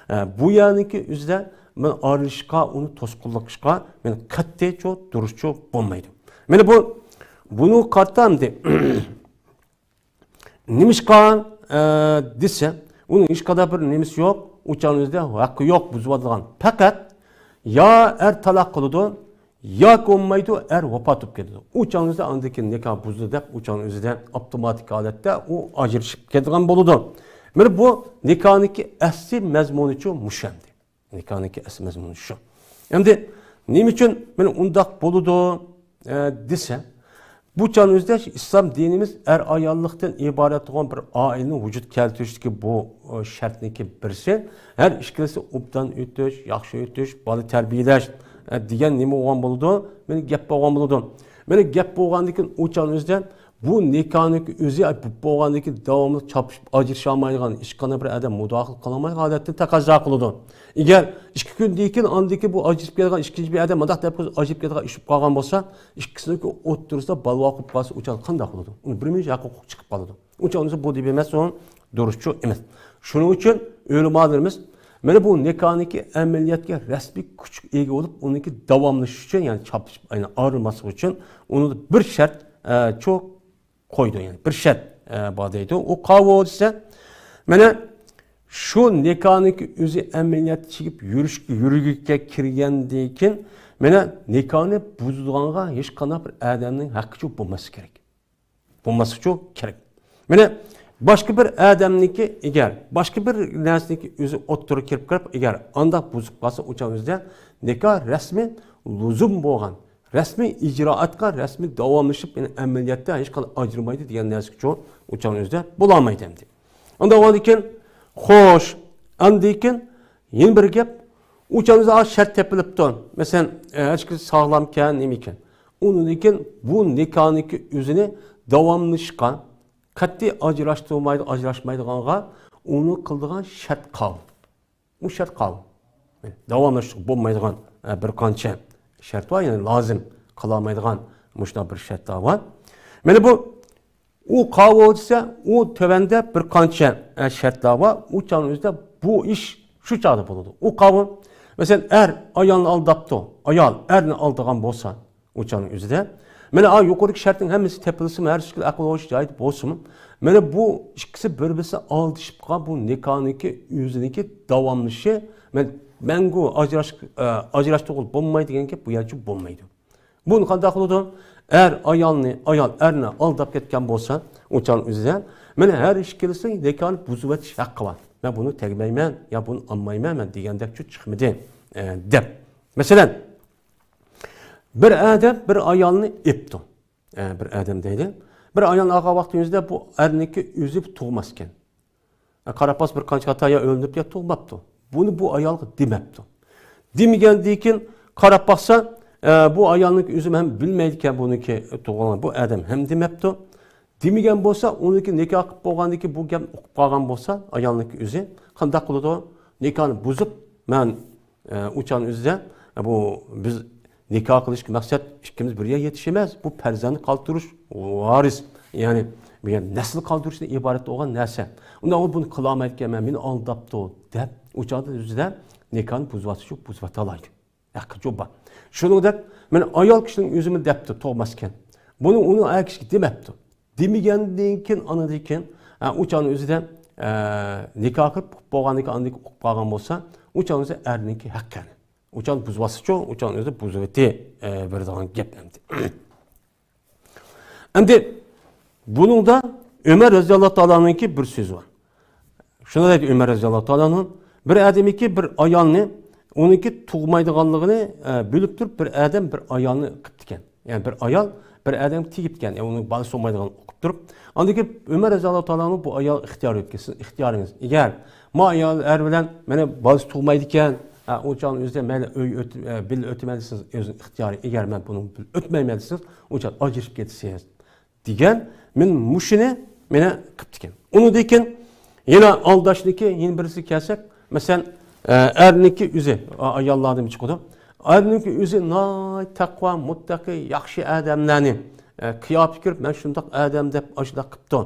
ئە، بۇ يەرنىڭكى ئۆزىدە مەن ئارىلىشىشقا، ئۇنى توسقۇنلۇق قىلىشقا مەن قەتئىيچۇ، دۇرۇسچۇ بولمايدۇ. مانا بۇ، بۇنىڭغا قارىتا ئەمدى نېمىشقا، ئە، دېسە، ئۇنىڭ ھېچقانداق بىر نېمىسى يوق، ئۇچان ئۆزىدە ھەققى يوق بۇزۇۋالىدىغان. پەقەت يا ئەر تالاق قىلىدۇ، ياكى بولمايدۇ، ئەر ۋاپات بولۇپ كېتىدۇ. ئۇ چاغنىڭ ئۆزىدە ئاندىن كېيىن نىكاھ بۇزۇلدى دەپ، ئۇ چاغنىڭ ئۆزىدە ئاپتوماتىك ھالەتتە ئۇ ئاجرىشىپ كېتىدىغان بولىدۇ. مانا بۇ نىكاھنىڭكى ئەسلى مەزمۇنىچۇ مۇشۇ ئەمدى. نىكاھنىڭكى ئەسلى مەزمۇنى شۇ. ئەمدى نېمە ئۈچۈن مانا ئۇنداق بولىدۇ، ئە، دېسە، بۇ چاغنىڭ ئۆزىدە ئىسلام دىنىمىز ئەر-ئاياللىقتىن ئىبارەت بولغان بىر ئائىلىنى ۋۇجۇدقا كەلتۈرۈشتىكى بۇ، ئە، شەرتنىڭكى بىرسى، ھەر ئىككىلىسى ئوبدان ئۆتۈش، ياخشى ئۆتۈش، بالا تەربىيەلەش، ئە، دېگەن نېمە بولغان بولىدۇ؟ مانا گەپ بولغان بولىدۇ. مانا گەپ بولغاندىن كېيىن ئۇ چاغنىڭ ئۆزىدە بۇ نىكاھنىڭكى ئۆزى بولۇپ بولغاندىن كېيىن داۋاملىق چاپلىشىپ ئاجرىشالمايدىغان، ھېچقانداق بىر ئادەم مۇداخىلە قىلالمايدىغان ھالەتنى تەقەززا قىلىدۇ. ئەگەر ئىككى كۈندىن كېيىن ئاندىن كېيىن بۇ ئاجرىشىپ كېتىدىغان ئىككىنچى بىر ئادەم مۇنداق دەپ قويسا ئاجرىشىپ كېتىدىغان ئىش بولۇپ قالغان بولسا، ئىككىسىنىڭكى ئوتتۇرىسىدا بالا قوپۇپ قالسا، ئۇ چاغدا قانداق بولىدۇ؟ ئۇنىڭ بىر مۇنچە ھەققى ھوقۇق چىقىپ قالىدۇ. ئۇ چاغدا بۇ دېيىلمەس، ئۇ دۇرۇسچۇ ئەمەس. شۇنىڭ ئۈچۈن ئۆلىمالىرىمىز مانا بۇ نىكاھنىڭكى ئەمەلىيەتكە رەسمىي كۈچكە ئىگە بولۇپ، ئۇنىڭكى داۋاملىشىشى ئۈچۈن، يەنى چاپلىشىپ، يەنى ئايرىلماسلىقى ئۈچۈن ئۇنىڭدا بىر شەرت، ئە، چۇ قويدى، يەنى بىر شەرت، ئە، بار دەيدۇ. ئۇ قاۋۇ دېسە، مانا شۇ نىكاھنىڭكى ئۆزى ئەمەلىيەتتە چىگىپ يۈرۈشكە، يۈرگۈگە كىرگەندىن كېيىن، مانا نىكاھنى بۇزىدىغانغا ھېچقانداق بىر ئادەمنىڭ ھەققىچۇ بولماسلىقى كېرەك. بولماسلىقىچۇ كېرەك. مانا باشقا بىر ئادەمنىڭكى، ئەگەر باشقا بىر نەرسىنىڭكى ئۆزى ئوتتۇرىغا كىرىپ، كىرىپ، ئەگەر ئانداق بۇزۇپ قالسا، ئۇ چاغ ئۆزىدە نىكاھ رەسمىي لۇزۇم بولغان، رەسمىي ئىجرائاتقا رەسمىي داۋاملىشىپ، يەنى ئەمەلىيەتتە ھېچقانداق ئاجرىمايدۇ دېگەن نەرسىچۇ، ئۇ چاغ ئۆزىدە بولالمايدۇ ئەمدى. ئاندىن كېيىن، خوش، ئاندىن كېيىن يەنە بىر گەپ، ئۇ چاغ ئۆزىدە شەرت تېپىلىپتۇ. مەسىلەن، ئە، ھەركىم ساغلامكەن، نېمىكەن. ئۇنىڭدىن كېيىن بۇ نىكاھنىڭكى ئۆزىنى داۋاملىشىشقا، قەتئىي ئاجراشتۇرمايدۇ، ئاجراشمايدىغانغا ئۇنى قىلىدىغان شەرت قاۋۇل. ئۇ شەرت قاۋۇل. داۋاملاشتۇرۇپ بولمايدىغان، ئە، بىر قانچە شەرت بار، يەنى لازىم قىلالمايدىغان مۇشۇنداق بىر شەرتلەر بار. مانا بۇ، ئۇ قاۋۇل دېسە، ئۇ تۆۋەندە بىر قانچە، ئە، شەرتلەر بار. ئۇ چاغنىڭ ئۆزىدە بۇ ئىش شۇ چاغدا بولىدۇ. ئۇ قاۋۇل، مەسىلەن، ئەر ئايالنى ئالداپتۇ، ئايال ئەرنى ئالدىغان بولسا، ئۇ چاغنىڭ ئۆزىدە. مانا، ئا، يۇقىرىدىكى شەرتنىڭ ھەممىسى تېپىلسىمۇ، ھەر شەكىل ئەقىل ئويلاش جايىدا بولسىمۇ، مانا بۇ ئىككىسى بىر-بىرسى ئالدىشىپ قالغان بۇ نىكاھنىڭكى ئۆزىنىڭكى داۋاملىشىشى، مەن-، مەڭگۈ ئاجراش-، ئە، ئاجراشتۇرغىلى بولمايدۇ دېگەن گەپ بۇ يەرچە بولمايدۇ. بۇنى قانداق قىلىدۇ؟ ئەر ئايالنى، ئايال ئەرنى ئالداپ كەتكەن بولسا، ئۇ چاغنىڭ ئۆزىدە، مانا ھەر ئىككىلىسى نىكاھنى بۇزۇۋېتىش ھەققى بار. مەن بۇنى تەگمەيمەن يا بۇنى ئالمايمەن مەن دېگەندەكچۇ چىقمىدى، ئە، دەپ. مەسىلەن، بىر ئادەم بىر ئايالنى ئېپتۇ. ئە، بىر ئادەم دەيلى. بىر ئايالنى ئالغان ۋاقتىمىزدا بۇ ئەرنىڭكى ئۆزى تۇغماسكەن. ئە، قاراپ باقسا بىر قانچە خاتا يا ئۆلۈنۈپ يا تۇغماپتۇ. بۇنى بۇ ئايالغا دېمەپتۇ. دېمىگەندىن كېيىن قاراپ باقسا، ئە، بۇ ئايالنىڭكى ئۆزى ھەم بىلمەيدىكەن بۇنىڭكى تۇغۇلغان بۇ ئادەم ھەم دېمەپتۇ. دېمىگەن بولسا، ئۇنىڭكى نىكاھ قىلىپ بولغاندىن كېيىن بۇ گەپنى ئۇقۇپ قالغان بولسا، ئايالنىڭكى ئۆزى قانداق قىلىدۇ؟ نىكاھنى بۇزۇپ، مەن، ئە، ئۇ چاغنىڭ ئۆزىدە، ئە، بۇ بىز نىكاھ قىلىشقا مەقسەت ئىككىمىز بىر يەرگە يېتىش ئەمەس، بۇ پەرزەنت قالدۇرۇش، ۋارىس، يەنى بۇ يەر نەسل قالدۇرۇشتىن ئىبارەت بولغان نەرسە. ئۇنداق بۇنى قىلالمايدىكەنمەن، مېنى ئالداپتۇ، دەپ، ئۇ چاغدا ئۆزىدە نىكاھنى بۇزۇۋاتسىچۇ، بۇزۇۋېتەلەيدۇ. ھەققىچۇ بار. شۇنىڭدەك، مانا ئايال كىشىنىڭ ئۆزىمۇ دەپتۇ، تۇغماسكەن. بۇنى ئۇنىڭ ئەر كىشىگە دېمەپتۇ. دېمىگەندىن كېيىن، ئاندىن كېيىن، ئە، ئۇ چاغنىڭ ئۆزىدە، ئە، نىكاھ قىلىپ، قىلىپ بولغاندىن كېيىن، ئاندىن كېيىن ئۇقۇپ قالغان بولسا، ئۇ چاغنىڭ ئۆزى ئەرنىڭكى ھەققى. ئۇ چاغنى بۇزۇۋاتسىچۇ، ئۇ چاغنىڭ ئۆزى بۇزۇۋېتى، ئە، بېرىدىغان گەپ ئەمدى. ئەمدى بۇنىڭدا ئۆمەر رەزىياللاھۇ تائالا ئەنھۇنىڭكى بىر سۆزى بار. شۇنى دەيدۇ ئۆمەر رەزىياللاھۇ تائالا ئەنھۇ، بىر ئادەمكى بىر ئايالنى، ئۇنىڭكى تۇغمايدىغانلىقىنى، ئە، بىلىپ تۇرۇپ بىر ئادەم بىر ئايالنى قىپتىكەن. يەنى بىر ئايال بىر ئادەمگە تېگىپتىكەن. يەنى ئۇنىڭ بالىسى بولمايدىغانلىقىنى ئۇقۇپ تۇرۇپ. ئاندىن كېيىن ئۆمەر رەزىياللاھۇ تائالا ئەنھۇ بۇ ئايال ئىختىيار ئۆتكەن. سىزنىڭ ئىختىيارىڭىز. ئەگەر ما ئايال ئەر بىلەن مانا بالىسى تۇغمايدىكەن، ھە، ئۇ چاغنىڭ ئۆزىدە مەيلى ئۆي ئۆت-، ئە، بىللە ئۆتىمەن دېسىڭىز، ئۆزىنىڭ ئىختىيارى. ئەگەر مەن بۇنىڭ بىلەن ئۆتمەيمەن دېسىڭىز، ئۇ چاغ ئاجرىشىپ كېتىسىز. دېگەن، مەن مۇشۇنى مانا قىپتىكەن. ئۇنىڭدىن كېيىن يەنە ئالداشنىكى يەنە بىرسىگە كەلسەك، مەسىلەن، ئە، ئەرنىكى ئۆزى، ئا-، ئاياللاردىن چىقىدۇ. ئەرنىكى ئۆزى ناھايىتى تەقۋا، مۇتتەقى، ياخشى ئادەملەرنى، ئە، قىياپىتى كۆرۈپ، مەن شۇنداق ئادەم دەپ ئاشۇنداق قىپتۇ.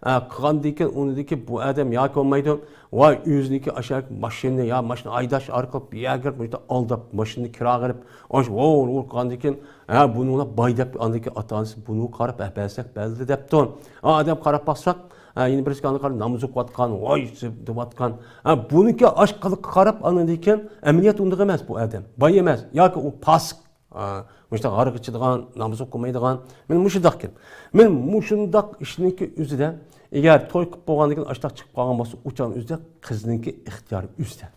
ئە، قىلغاندىن كېيىن ئۇنىڭدىكى بۇ ئادەم ياكى بولمايدۇ، ۋاي ئۆزىنىكى ئاشۇ ماشىنىنى يا ماشىنا ھەيدەش ئارقىلىق بىر يەرگە كىرىپ، مۇشۇنداق ئالداپ، ماشىنىنى كىراغا ئېلىپ، ئاشۇ ۋور ۋور قىلغاندىن كېيىن، ھە، بۇنىڭلار باي دەپ، ئاندىكى ئاتا-ئانىسى بۇنىڭغا قاراپ، ھە، بەرسەك بەردى دەپتۇ. ھە، ئادەم قاراپ باقساق، ھە، يەنە بىرسىگە ئاندىن قاراپ ناماز ئوقۇۋاتقان، ۋاي دەۋاتقان. ھە، بۇنىڭكى ئاشۇ قىلىققا قاراپ، ئاندىن كېيىن ئەمەلىيەت ئۇنداق ئەمەس بۇ ئادەم. باي ئەمەس. ياكى ئۇ پاسىق. ھە، مۇشۇنداق ھاراق ئىچىدىغان، ناماز ئوقۇمايدىغان. مانا مۇشۇنداق گەپ. مانا مۇشۇنداق ئىشنىڭكى ئۆزىدە، ئەگەر توي قىلىپ بولغاندىن كېيىن ئاشۇنداق چىقىپ قالغان بولسا، ئۇ چاغنىڭ ئۆزىدە قىزنىڭكى ئىختىيارى ئۆزىدە.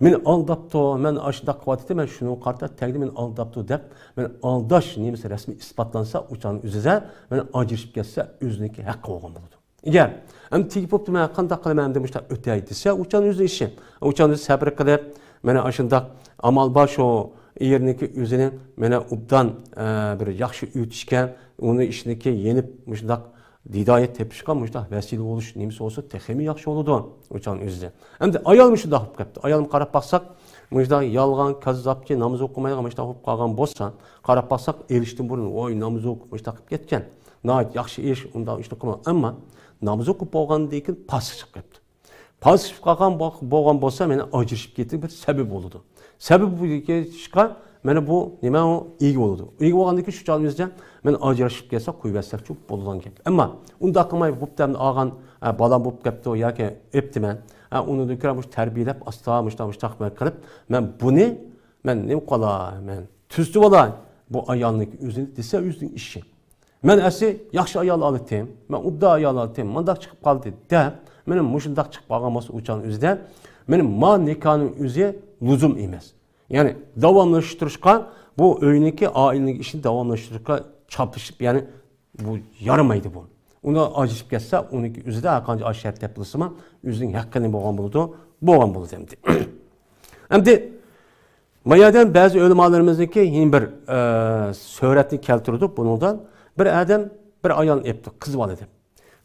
مېنى ئالداپتۇ، مەن ئاشۇنداق قىلىۋاتىدۇ، مەن شۇنىڭغا قارىتا تەگدى، مېنى ئالداپتۇ دەپ، مېنى ئالداش نېمىسى رەسمىي ئىسپاتلانسا، ئۇ چاغنىڭ ئۆزىدە مېنى ئاجرىشىپ كەتسە، ئۆزىنىڭكى ھەققى بولغان بولىدۇ. ئەگەر، ئەمدى تېگىپ بوپتۇ، مەن قانداق قىلىمەن ئەمدى مۇشۇنداق ئۆتەي دېسە، ئۇ چاغنىڭ ئۆزىنىڭ ئىشى. ئۇ چاغنىڭ سەبرى قىلىپ، مانا ئاشۇنداق ئامال بار، شۇ ئېرىنىڭكى ئۆزىنى مانا ئوبدان، ئە، بىر ياخشى ئۆتۈشكە، ئۇنىڭ ئىشىنىڭكى يېنىپ مۇشۇنداق ھىدايەت تېپىشقا مۇشۇنداق ۋەسىلە بولۇش نېمىسى بولسا تېخىمۇ ياخشى بولىدۇ، ئۇ چاغنىڭ ئۆزىدە. ئەمدى ئايالمۇ شۇنداق بولۇپ كەپتۇ. ئايالمۇ قاراپ باقساق، مۇشۇنداق يالغان، كاززاپكى، ناماز ئوقۇمايدىغان مۇشۇنداق بولۇپ قالغان بولسا، قاراپ باقساق، ئېرىشتىن بۇرۇن، ۋاي، ناماز ئوقۇپ مۇشۇنداق قىلىپ كەتكەن. ناھايىتى ياخشى ئىش، ئۇنداق ئىشنى قىلمىغان. ئەمما ناماز ئوقۇپ بولغاندىن كېيىن پاسىق چىقىپ كەپتۇ. پاسىق چىقىپ قالغان بو-، بولغان بولسا، مانا ئاجرىشىپ كېتىش بىر سەۋەب بولىدۇ. سەۋەب بولۇشقا، مانا بۇ نېمە ئۇ؟ ئىگە بولىدۇ. ئىگە بولغاندىن كېيىن شۇ چاغنىڭ ئۆزىدە مانا ئاجرىشىپ كەتسە قويۇۋەتسەكچۇ بولىدىغان گەپ. ئەمما ئۇنداق قىلماي، بوپتۇ ئەمدى ئالغان، ئە، بالام بوپ كەپتۇ ياكى ئېپتىمەن. ئە، ئۇنىڭدىن كۆرە مۇشۇ تەربىيەلەپ، ئاستا مۇشۇنداق، مۇشۇنداق قىلىپ، مەن بۇنى، مەن نېمە قىلاي، مەن تۈزىتىۋالاي بۇ ئايالنىڭكى ئۆزىنى دېسە، ئۆزىنىڭ ئىشى. مەن ئەسلى ياخشى ئايال ئالاتتىم، مەن ئوبدان ئايال ئالاتتىم، مانداق چىقىپ قالدى دەپ، مېنى مۇشۇنداق چىقىپ قالغان بولسا، ئۇ چاغنىڭ ئۆزىدە مېنى ما نىكاھنىڭ ئۆزى لۇزۇم ئەمەس. يەنى داۋاملاشتۇرۇشقا، بۇ ئۆينىڭكى، ئائىلىنىڭ ئىشىنى داۋاملاشتۇرۇشقا چاپلىشىپ، يەنى بۇ يارىمايدۇ بۇ. ئۇنى ئاجرىشىپ كەتسە، ئۇنىڭكى ئۆزىدە ھەرقانچە ئاشۇ شەرت دەپ بولسىمۇ، ئۆزىنىڭ ھەققىنى بولغان بولىدۇ، بولغان بولىدۇ ئەمدى. ئەمدى ما يەردىن بەزى ئۆلىمالىرىمىزنىڭكى يەنە بىر، ئە، سۈرەتنى كەلتۈردۇق بۇنىڭدىن. بىر ئادەم بىر ئايالنى ئېپتۇ، قىز بالا دەپ.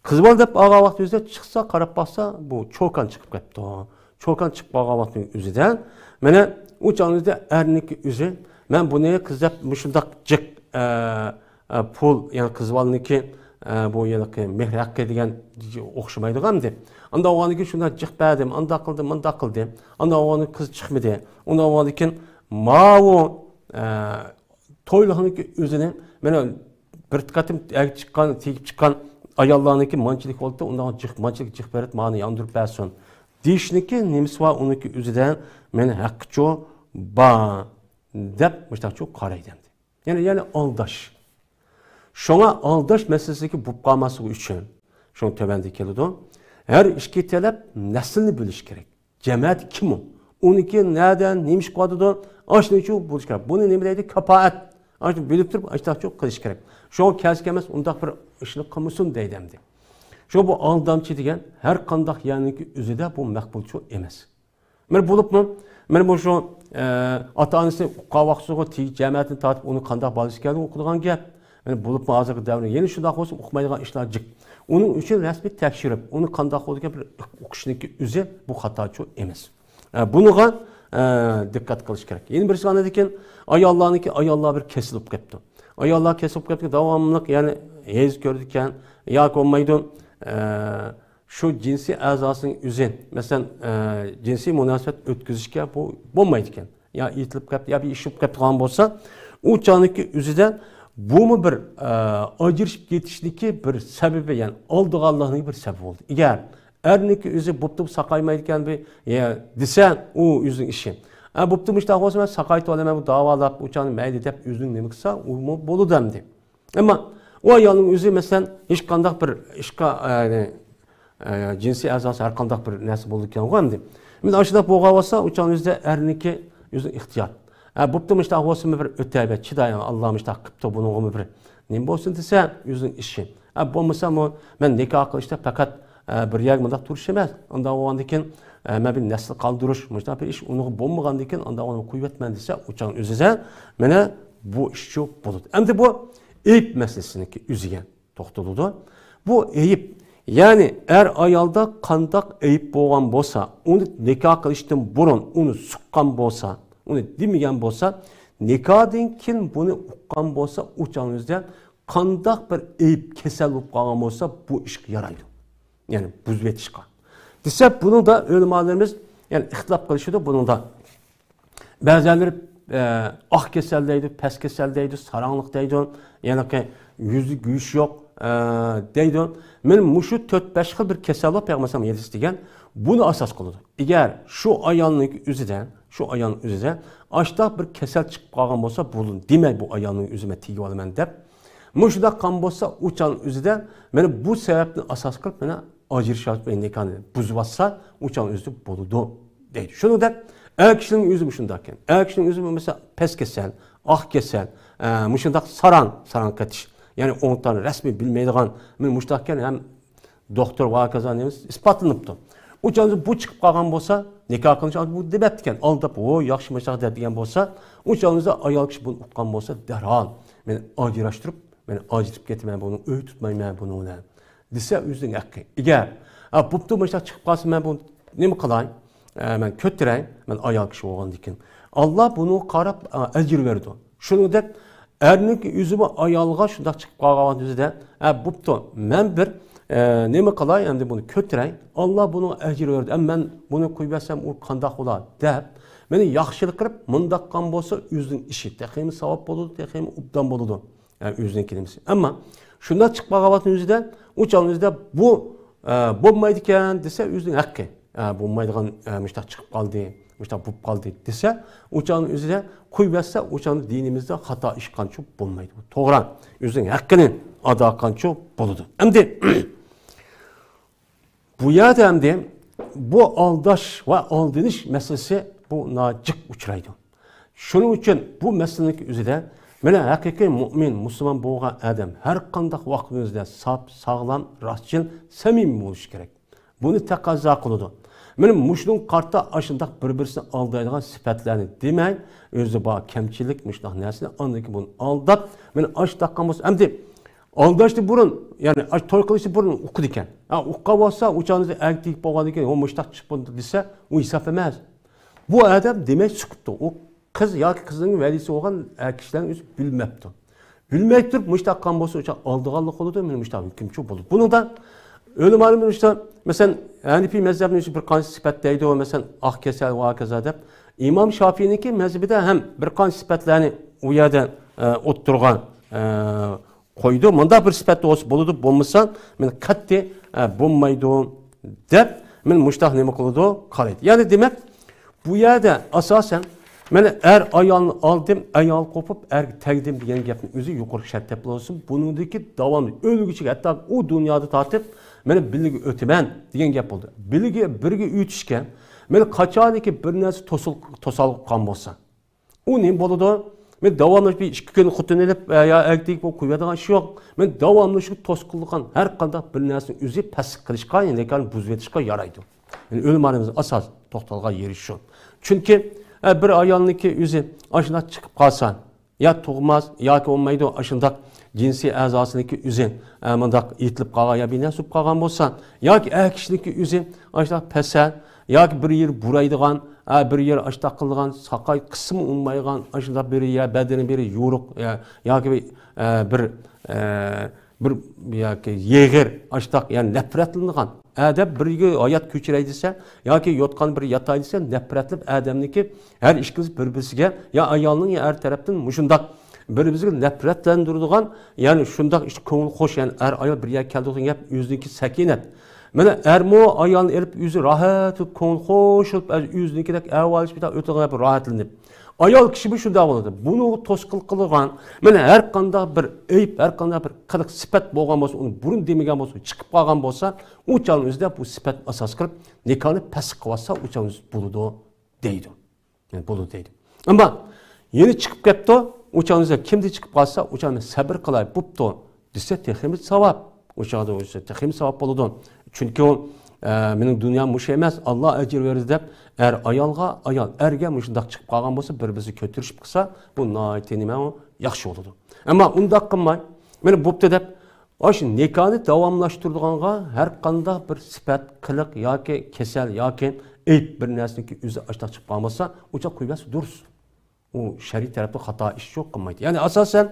قىز بالا دەپ ئالغان ۋاقتىمىزدا چىقسا، قاراپ باقسا، بۇ چوكان چىقىپ كەپتۇ. چوكان چىقىپ قالغان ۋاقتىنىڭ ئۆزىدە، مانا، ئۇ چاغنىڭ ئۆزىدە ئەرنىڭكى ئۆزى، مەن بۇنى قىز دەپ مۇشۇنداق جىق، ئە، ئە، پۇل، يەنى قىز بالىنىڭكى، ئە، بۇ ھېلىقى مېھىر ھەققى دېگەن ئوخشىمايدىغان ئەمدى. ئانداق بولغاندىن كېيىن شۇنداق جىق بەردىم، ئانداق قىلدىم، مانداق قىلدىم. ئانداق بولغاندىن كېيىن قىز چىقمىدى. ئانداق بولغاندىن كېيىن ماۋۇ، ئە، تويلۇقنىڭكى ئۆزىنى مانا بىر قېتىم ئەگىپ چىققان، تېگىپ چىققان ئاياللارنىڭكى مانچىلىك بولدى، ئۇنداق جىق، مانچىلىك جىق بېرىپ، مانى ياندۇرۇپ بەرسۇن. دېيىشنىكى نېمىسى بار ئۇنىڭكى ئۆزىدە، مېنىڭ ھەققىچۇ بار دەپ مۇشتاقچۇ قارايدۇ ئەمدى. يەنى، يەنى ئالداش. شۇڭا ئالداش مەسىلىسىدىكى بولۇپ قالماسلىقى ئۈچۈن، شۇڭا تۆۋەندە كېلىدۇ. ھەر ئىككى تەرەپ نەسلىنى بۆلۈش كېرەك. جەمەت كىم ئۇ؟ ئۇنىڭكى نەدە، نېمە ئىش قىلىۋاتىدۇ؟ ئاشۇنىڭ ئۈچۈن بولۇش كېرەك. بۇنى نېمە دەيدۇ؟ كاپائەت. ئاشۇنى بۆلۈپ تۇرۇپ، ئاشۇنداقچۇ قىلىش كېرەك. شۇڭا كەلسە كەلمەس ئۇنداق بىر ئىشنى قىلمىسۇن دەيدۇ ئەمدى. شۇ بۇ ئالدامچى دېگەن ھەر قانداق يەرنىڭكى ئۆزىدە بۇ مەقبۇلچۇ ئەمەس. مانا بولۇپمۇ، مانا بۇ شۇ، ئە، ئاتا-ئانىسى ئۇققان ۋاقتىسىغۇ تېگىش جەمەتىنى تارتىپ، ئۇنى قانداق بالا ئىكەنلىكىنى ئۇقىدىغان گەپ. مانا بولۇپمۇ ھازىرقى دەۋردە يەنە شۇنداق بولسا ئۇقمايدىغان ئىشلار جىق. ئۇنىڭ ئۈچۈن رەسمىي تەكشۈرۈپ، ئۇنى قانداق بولىدىكەن بىر ئۇقۇشنىڭكى ئۆزى بۇ خاتاچۇ ئەمەس. ئە، بۇنىڭغا، ئە، دىققەت قىلىش كېرەك. يەنە بىرسى ئاندىن كېيىن ئاياللارنىڭكى، ئاياللار بىر كېسەل بولۇپ كەپتۇ. ئاياللار كېسەل بولۇپ كەپتۇ، داۋاملىق يەنى ھەيز كۆرىدىكەن ياكى بولمايدۇ. ئە، شۇ جىنسىي ئەزاسىنىڭ ئۆزى، مەسىلەن، ئە، جىنسىي مۇناسىۋەت ئۆتكۈزۈشكە بۇ بولمايدىكەن. يا ئېيتىلىپ كەپتۇ، يا بىر ئىش بولۇپ كەپتىغان بولسا، ئۇ چاغنىڭكى ئۆزىدە بۇمۇ بىر، ئە، ئاجرىشىپ كېتىشنىكى بىر سەۋەبى، يەنى ئالىدىغانلىقنىڭ بىر سەۋەبى بولدى. ئەگەر ئەرنىڭكى ئۆزى بوپتۇ، ساقايمايدىكەن بىر، يا، دېسە، ئۇ ئۆزىنىڭ ئىشى. ئە، بوپتۇ، مۇشۇنداق بولسا، مەن ساقايتىۋالىمەن، بۇ داۋالاپ، ئۇ چاغنى مەيلى دەپ ئۆزىنىڭ نېمە قىلسا، ئۇمۇ بولىدۇ ئەمدى. ئەمما ئۇ ئايالنىڭ ئۆزى، مەسىلەن، ھېچقانداق بىر ئىشقا، ئە، ئە، جىنسىي ئەزاسى ھەر قانداق بىر نەرسە بولىدىكەنغۇ ئەمدى. مەن ئاشۇنداق بولغان بولسا، ئۇ چاغنىڭ ئۆزىدە ئەرنىڭكى ئۆزىنىڭ ئېھتىيات. ئە، بوپتۇ، مۇشۇنداق بولسىمۇ بىر ئۆتەيۋەر، چىدايۋەر، ئاللا مۇشۇنداق قىپتۇ، بۇنىڭغىمۇ بىر نېمە بولسۇن دېسە، ئۆزىنىڭ ئىشى. ئە، بولمىسا، مۇ-، مەن نىكاھ قىلىشتا پەقەت، ئە، بىر يەرگە مۇنداق تۇرۇش ئەمەس. ئۇنداق بولغاندىن كېيىن، ئە، مەن بىر نەسىل قالدۇرۇش، مۇشۇنداق بىر ئىش ئۇنىڭغا بولمىغاندىن كېيىن، ئانداق ئۇنى قويۇۋەتمەن دېسە، ئۇ چاغنىڭ ئۆزىدە مانا بۇ ئىشچۇ بولىدۇ. ئەمدى بۇ ئەيىب مەسىلىسىنىڭكى ئۆزىگە توختىلىدۇ. بۇ ئەيىب، يەنى ئەر ئايالدا قانداق ئەيىب بولغان بولسا، ئۇنى نىكاھ قىلىشتىن بۇرۇن ئۇنى سۇققان بولسا، ئۇنى دېمىگەن بولسا، نىكاھتىن كېيىن بۇنى ئۇققان بولسا، ئۇ چاغنىڭ ئۆزىدە قانداق بىر ئەيىب، كېسەل بولۇپ قالغان بولسا، بۇ ئىشقا يارايدۇ. يەنى بۇزۇۋېتىشقا. دېسە، بۇنىڭدا ئۆلىمالىرىمىز، يەنى ئىختىلاپ قىلىشىدۇ بۇنىڭدا. بەزىلەر، ئە، ئاق كېسەل دەيدۇ، پەس كېسەل دەيدۇ، ساراڭلىق دەيدۇ، يەنىكى يۈزى گۆش يوق، ئە، دەيدۇ. مانا مۇشۇ تۆت-بەش خىل بىر كېسەل بار، پەيغەمبەر ئەلەيھىسسالام ھەدىس دېگەن، بۇنى ئاساس قىلىدۇ. ئەگەر شۇ ئايالنىڭ ئۆزىدە، شۇ ئايالنىڭ ئۆزىدە ئاشۇنداق بىر كېسەل چىقىپ قالغان بولسا، بۇ دېمەي، بۇ ئايالنىڭ ئۆزى مەن تېگىۋالىمەن دەپ، مۇشۇنداق قىلغان بولسا، ئۇ چاغنىڭ ئۆزىدە مانا بۇ سەۋەبنى ئاساس قىلىپ، مانا ئاجرىشىۋاتىپ، نىكاھنى بۇزۇۋاتسا، ئۇ چاغنىڭ ئۆزىدە بولىدۇ دەيدۇ. شۇنىڭدەك ئەر كىشىنىڭ ئۆزى مۇشۇنداق ئىكەن. ئەر كىشىنىڭ ئۆزى بولمىسا پەس كېسەل، ئاق كېسەل، ئە، مۇشۇنداق ساراڭ، ساراڭ قېتىش. يەنى ئوڭ تارىنى رەسمىي بىلمەيدىغان، مانا مۇشۇنداق ئىكەن، ھەم دوختۇر ۋە ھاكازا نېمىسى ئىسپاتلىنىپتۇ. ئۇ چاغدا بۇ چىقىپ قالغان بولسا، نىكاھ قىلىش ئالدى بۇ دېمەپتىكەن، ئالداپ، ھو، ياخشى مۇشۇنداق دەپ دېگەن بولسا، ئۇ چاغدا ئايال كىشى بۇنى ئۇققان بولسا، دەرھال مېنى ئاجراشتۇرۇپ، مەن ئاجرىشىپ كېتىمەن، بۇنى ئۆي تۇتمايمەن بۇنىڭ بىلەن دېسە، ئۆزىنىڭ ھەققى. ئەگەر، ھە، بوپتۇ، مۇشۇنداق چىقىپ قالسا، مەن بۇنى نېمە قىلاي؟ ئە، مەن كۆتۈرەي، مەن ئايال كىشى بولغاندىكىن. ئاللا بۇنىڭغا قاراپ، ئە، ئەجىر بېرىدۇ. شۇنىڭدەك ئەرنىڭكى ئۆزىمۇ ئايالغا شۇنداق چىقىپ قالغان ئۆزىدە، ھە، بوپتۇ، مەن بىر، ئە، نېمە قىلاي، ئەمدى بۇنى كۆتۈرەي، ئاللا بۇنىڭغا ئەجىر بېرىدۇ، ئەمما مەن بۇنى قويۇۋەتسەم، ئۇ قانداق بولا، دەپ، مېنى ياخشىلىق قىلىپ، مۇنداق قىلغان بولسا، ئۆزىنىڭ ئىشى تېخىمۇ ساۋاب بولىدۇ، تېخىمۇ ئوبدان بولىدۇ. ئە، ئۆزىنىڭ كېلىمىسى. ئەمما شۇنداق چىقىپ قالغان ۋاقتىنىڭ ئۆزىدە، ئۇ چاغنىڭ ئۆزىدە بۇ، ئە، بولمايدىكەن دېسە، ئۆزىنىڭ ھەققى. ئە، بولمايدىغان، ئە، مۇشۇنداق چىقىپ قالدى. مۇشۇنداق بولۇپ قالدى دېسە، ئۇ چاغنىڭ ئۆزىدە قويۇۋەتسە، ئۇ چاغنىڭ دىنىمىزدا خاتا ئىش قىلغانچۇ بولمايدۇ. توغرا، ئۆزىنىڭ ھەققىنى ئادا قىلغانچۇ بولىدۇ. ئەمدى بۇ يەردە ئەمدى بۇ ئالداش ۋە ئالدىنىش مەسىلىسى بۇ ناجىق ئۇچرايدۇ. شۇنىڭ ئۈچۈن بۇ مەسىلىنىڭ ئۆزىدە مانا ھەقىقىي مۇئمىن، مۇسۇلمان بولغان ئادەم ھەر قانداق ۋاقىتنىڭ ئۆزىدە ساپ، ساغلام، راستچىل، سەمىمىي بولۇشى كېرەك. بۇنى تەقەززا قىلىدۇ. مانا مۇشۇنىڭغا قارىتا ئاشۇنداق بىر-بىرسىنى ئالدايدىغان سۈپەتلەرنى دېمەي، ئۆزى بار كەمچىلىك، مۇشۇنداق نەرسىنى ئاندىن كېيىن بۇنى ئالداپ، مانا ئاشۇنداق قىلغان بولسا، ئەمدى ئالداشتىن بۇرۇن، يەنى ئاش-، توي قىلىشتىن بۇرۇن ئۇقىدىكەن. ھە، ئۇققان بولسا، ئۇ چاغدا ئەگىپ تېگىپ بولغاندىن كېيىن، ھو، مۇشتاق چىقىپ بولدى دېسە، ئۇ ھېساب ئەمەس. بۇ ئادەم دېمەي چىقىپتۇ. ئۇ قىز ياكى قىزنىڭ ۋەلىسى بولغان ئەر كىشىلەرنىڭ ئۆزى بىلمەپتۇ. بىلمەي تۇرۇپ مۇشتاق قىلغان بولسا، ئۇ چاغ ئالدىغانلىق بولىدۇ، مانا مۇشتاق ھۆكۈمچى بولىدۇ. بۇنىڭدا ئۆلىمالىرىمىز مۇشتا، مەسىلەن، ھەنىپىي مەزھەپنىڭ ئۆزى بىر قانچە سۈپەت دەيدۇ، مەسىلەن، ئاق كېسەل ۋە ھاكازا دەپ. ئىمام شافىئىنىڭكى مەزھىپىدە ھەم بىر قانچە سۈپەتلەرنى ئۇ يەردە، ئە، ئوتتۇرىغا، ئە، قويىدۇ. مۇنداق بىر سۈپەت بولسا بولىدۇ، بولمىسا، مانا قەتئىي، ئە، بولمايدۇ، دەپ، مانا مۇشتاق نېمە قىلىدۇ؟ قارايدۇ. يەنى دېمەك، بۇ يەردە ئاساسەن، مانا ئەر ئايالنى ئالدىم، ئايال قوپۇپ، ئەرگە تەگدىم دېگەن گەپنىڭ ئۆزى يۇقىرىقى شەرت دەپ بولسۇن. بۇنىڭدىكى داۋامى ئۆلگۈچىگە، ھەتتا ئۇ دۇنيادا تارتىپ، مانا بىللىگە ئۆتىمەن دېگەن گەپ بولدى. بىللىگە، بىرگە ئۆتۈشكە، مانا قاچانكى بىر نەرسە توسۇل-، توسالغۇ قىلغان بولسا، ئۇ نېمە بولىدۇ؟ مەن داۋاملىشىپ بىر ئىككى كۈن خوتۇن ئېلىپ، ئە، يا ئەگدىك بولۇپ قويۇۋېتىدىغان ئىش يوق. مەن داۋاملىشىپ توسقۇنلىغان ھەر قانداق بىر نەرسىنى ئۆزى پەسلىك قىلىشقا، يەنى نىكاھنى بۇزۇۋېتىشقا يارايدۇ. يەنى ئۆلىمالىرىمىز ئاساس توختالغان يېرى شۇ. چۈنكى، ئە، بىر ئايالنىڭكى ئۆزى ئاشۇنداق چىقىپ قالسا، يا تۇغماس، ياكى بولمايدۇ، ئاشۇنداق جىنسىي ئەزاسىنىڭكى ئۆزى، ئە، مۇنداق يېتىلىپ قالغان يا بىر نەرسە بولۇپ قالغان بولسا، ياكى ئەر كىشىنىڭكى ئۆزى ئاشۇنداق پەسەل، ياكى بىر يېرى بۇرايدىغان، ئە، بىر يېرى ئاشۇنداق قىلىدىغان، ساقاي قىسمى ئۇنىمايدىغان، ئاشۇنداق بىر يا بەدىنى بىر يورۇق، يا، ياكى بىر، ئە، بىر، ئە، بىر ياكى يېغىر، ئاشتاق، يەنى نەپرەتلىنىدىغان ئادەم بىرگە ھايات كۆچۈرەي دېسە ياكى يوتقان بىر ياتاي دېسە، نەپرەتلىنىپ ئادەمنىڭكى ھەر ئىككىلىسى بىر-بىرسىگە، يا ئايالنىڭ، يا ئەر تەرەپتىن مۇشۇنداق بىر-بىرسىگە نەپرەتلەندۈرىدىغان، يەنى شۇنداق ئىشقا كۆڭۈل خوش، يەنى ئەر-ئايال بىر يەرگە كەلدى دېگەن گەپ ئۆزىنىڭكى سەكىنەت. مانا ئەرمۇ ئايالنى ئېلىپ ئۆزى راھەت بولۇپ، كۆڭۈل خوش بولۇپ، ئۆزىنىڭكىدەك ئەھۋال ئىچىدە ئۆتىدىغان گەپ راھەتلىنىپ. ئايال كىشىمۇ شۇنداق بولىدۇ. بۇنىڭغا توسقۇنلۇق قىلىدىغان، مانا ھەر قانداق بىر ئەيىب، ھەر قانداق بىر قىلىق سۈپەت بولغان بولسا، ئۇنى بۇرۇن دېمىگەن بولسا، چىقىپ قالغان بولسا، ئۇ چاغنىڭ ئۆزىدە بۇ سۈپەت ئاساس قىلىپ نىكاھنى پەسخ قىلىۋاتسا، ئۇ چاغنىڭ ئۆزى بولىدۇ دەيدۇ. يەنى بولىدۇ دەيدۇ. ئەمما يەنە چىقىپ كەپتۇ، ئۇ چاغنىڭ ئۆزىدە كىمدە چىقىپ قالسا، ئۇ چاغ مەن سەبىر قىلاي، بوپتۇ دېسە، تېخىمۇ ساۋاب. ئۇ چاغدا ئۇ تېخىمۇ ساۋاب بولىدۇ. چۈنكى ئۇ، ئە، مېنىڭ دۇنيام مۇشۇ ئەمەس، ئاللا ئەجىر بېرىدۇ دەپ، ئەر ئايالغا، ئايال ئەرگە مۇشۇنداق چىقىپ قالغان بولسا، بىر-بىرسى كۆتۈرۈشۈپ قىلسا، بۇ ناھايىتى نېمە ئۇ ياخشى بولىدۇ. ئەمما ئۇنداق قىلماي، مانا بوپتۇ دەپ، ئاشۇ نىكاھنى داۋاملاشتۇرىدىغانغا ھەر قانداق بىر سۈپەت، قىلىق ياكى كېسەل ياكى ئەيىب بىر نەرسىنىڭكى ئۆزى ئاشتاق چىقىپ قالمىسا، ئۇ چاغ قويۇۋەتسە دۇرۇس. ئۇ شەرئىي تەرەپتىن خاتا ئىش يوق قىلمايدۇ. يەنى ئاساسەن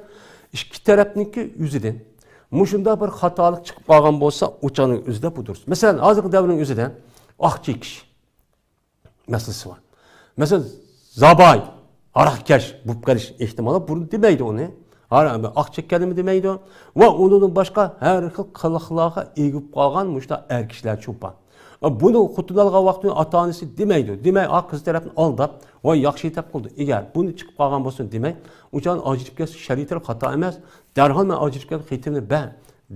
ئىككى تەرەپنىڭكى ئۆزىدىن مۇشۇنداق بىر خاتالىق چىقىپ قالغان بولسا، ئۇ چاغنىڭ ئۆزىدە بۇ دۇرۇس. مەسىلەن، ھازىرقى دەۋرنىڭ ئۆزىدە ئاق چېكىش مەسىلىسى بار. مەسىلەن، زاباي، ھاراقكەش بولۇپ قېلىش ئېھتىمالى بۇرۇن دېمەيدۇ ئۇنى. ھار-، ئاق چەككەننىمۇ دېمەيدۇ. ۋە ئۇنىڭدىن باشقا ھەر خىل قىلىقلارغا ئىگە بولۇپ قالغان مۇشۇنداق ئەر كىشىلەر چوپان. بۇنى خوتۇن ئالغان ۋاقتىدا ئاتا-ئانىسى دېمەيدۇ. دېمەي، ئا، قىز تەرەپنى ئالداپ، ۋاي ياخشى دەپ قىلدى. ئەگەر بۇنى چىقىپ قالغان بولسۇن دېمەي، ئۇ چاغ ئاجرىشىپ كەتسە شەرئىي تەرەپ خاتا ئەمەس. دەرھال مەن ئاجرىشىپ كەتتىم، خېتىمنى بەر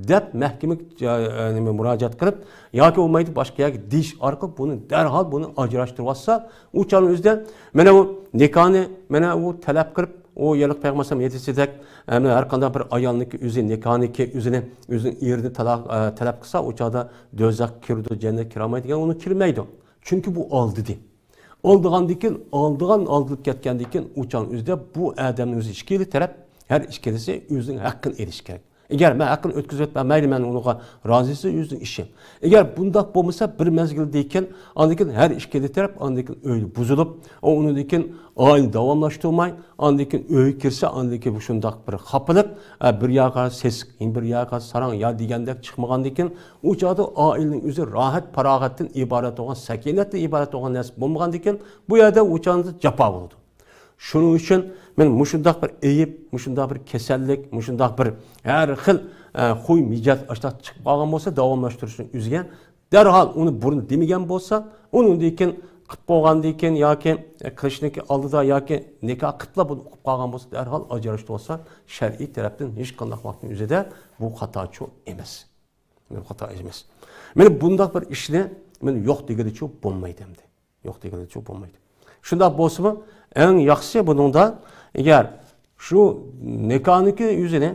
دەپ مەھكىمىگە، ئە، نېمە، مۇراجىئەت قىلىپ ياكى بولمايدۇ باشقا يەرگە دېيىش ئارقىلىق بۇنى دەرھال بۇنى ئاجراشتۇرۇۋاتسا، ئۇ چاغنىڭ ئۆزىدە مانا ئۇ نىكاھنى مانا ئۇ تەلەپ قىلىپ، ئۇ يەرلىك پەيغەمبەر ئەلەيھىسسالام ھەدىسىدەك، ئە، مانا ھەر قانداق بىر ئايالنىڭكى ئۆزى نىكاھنىكى ئۆزىنى، ئۆزىنىڭ ئېرىنى تالاق، ئە، تەلەپ قىلسا، ئۇ چاغدا دوزاخقا كىرىدۇ، جەننەتكە كىرەلمەيدۇ دېگەن ئۇنى كىرمەيدۇ. چۈنكى بۇ ئالدىدى. ئالدىغاندىن كېيىن، ئالدىغان ئالدىنىپ كەتكەندىن كېيىن، ئۇ چاغنىڭ ئۆزىدە بۇ ئادەمنىڭ ئۆزى ئىككىلا تەرەپ، ھەر ئىككىلىسى ئۆزىنىڭ ھەققىنى ئېلىشى كېرەك. ئەگەر مەن ھەققىنى ئۆتكۈزۈپ ئەتمەي، مەيلى، مەن ئۇنىڭغا رازى، ئۆزىنىڭ ئىشى. ئەگەر بۇنداق بولمىسا، بىر مەزگىلدىن كېيىن، ئاندىن كېيىن ھەر ئىككىلا تەرەپ، ئاندىن كېيىن ئۆيى بۇزۇلۇپ، ئۇ ئۇنىڭدىن كېيىن ئائىلىنى داۋاملاشتۇرماي، ئاندىن كېيىن ئۆيگە كىرسە، ئاندىن كېيىن شۇنداق بىر خاپىلىق، ئە، بىر ياقا سېسىق، بىر ياقا ساراڭ يا دېگەندەك چىقمىغاندىن كېيىن، ئۇ چاغدا ئائىلىنىڭ ئۆزى راھەت، پاراغەتتىن ئىبارەت بولغان، سەكىنەتتىن ئىبارەت بولغان نەرسە بولمىغاندىن كېيىن، بۇ يەردە ئۇ چاغدا جاپا بولىدۇ. شۇنىڭ ئۈچۈن مەن مۇشۇنداق بىر ئەيىب، مۇشۇنداق بىر كېسەللىك، مۇشۇنداق بىر ھەر خىل، ئە، خۇي مىجەز ئاشتاق چىقىپ قالغان بولسا، داۋاملاشتۇرۇشنىڭ ئۆزىگە دەرھال ئۇنى بۇرۇن دېمىگەن بولسا، ئۇنىڭدىن كېيىن قىلىپ بولغاندىن كېيىن ياكى قىلىشنىڭكى ئالدىدا ياكى نىكاھ قىپلا بۇنى ئۇقۇپ قالغان بولسا، دەرھال ئاجراشتۇرۇۋالسا، شەرئىي تەرەپتىن ھېچقانداق ۋاقىتنىڭ ئۆزىدە بۇ خاتاچۇ ئەمەس. بۇ خاتا ئەمەس. مانا بۇنداق بىر ئىشنى مانا يوق دېگىلىچۇ بولمايدۇ ئەمدى. يوق دېگىلىچۇ بولمايدۇ. شۇنداق بولسىمۇ، ئەڭ ياخشىسى بۇنىڭدا، ئەگەر شۇ نىكاھنىڭكى ئۆزىنى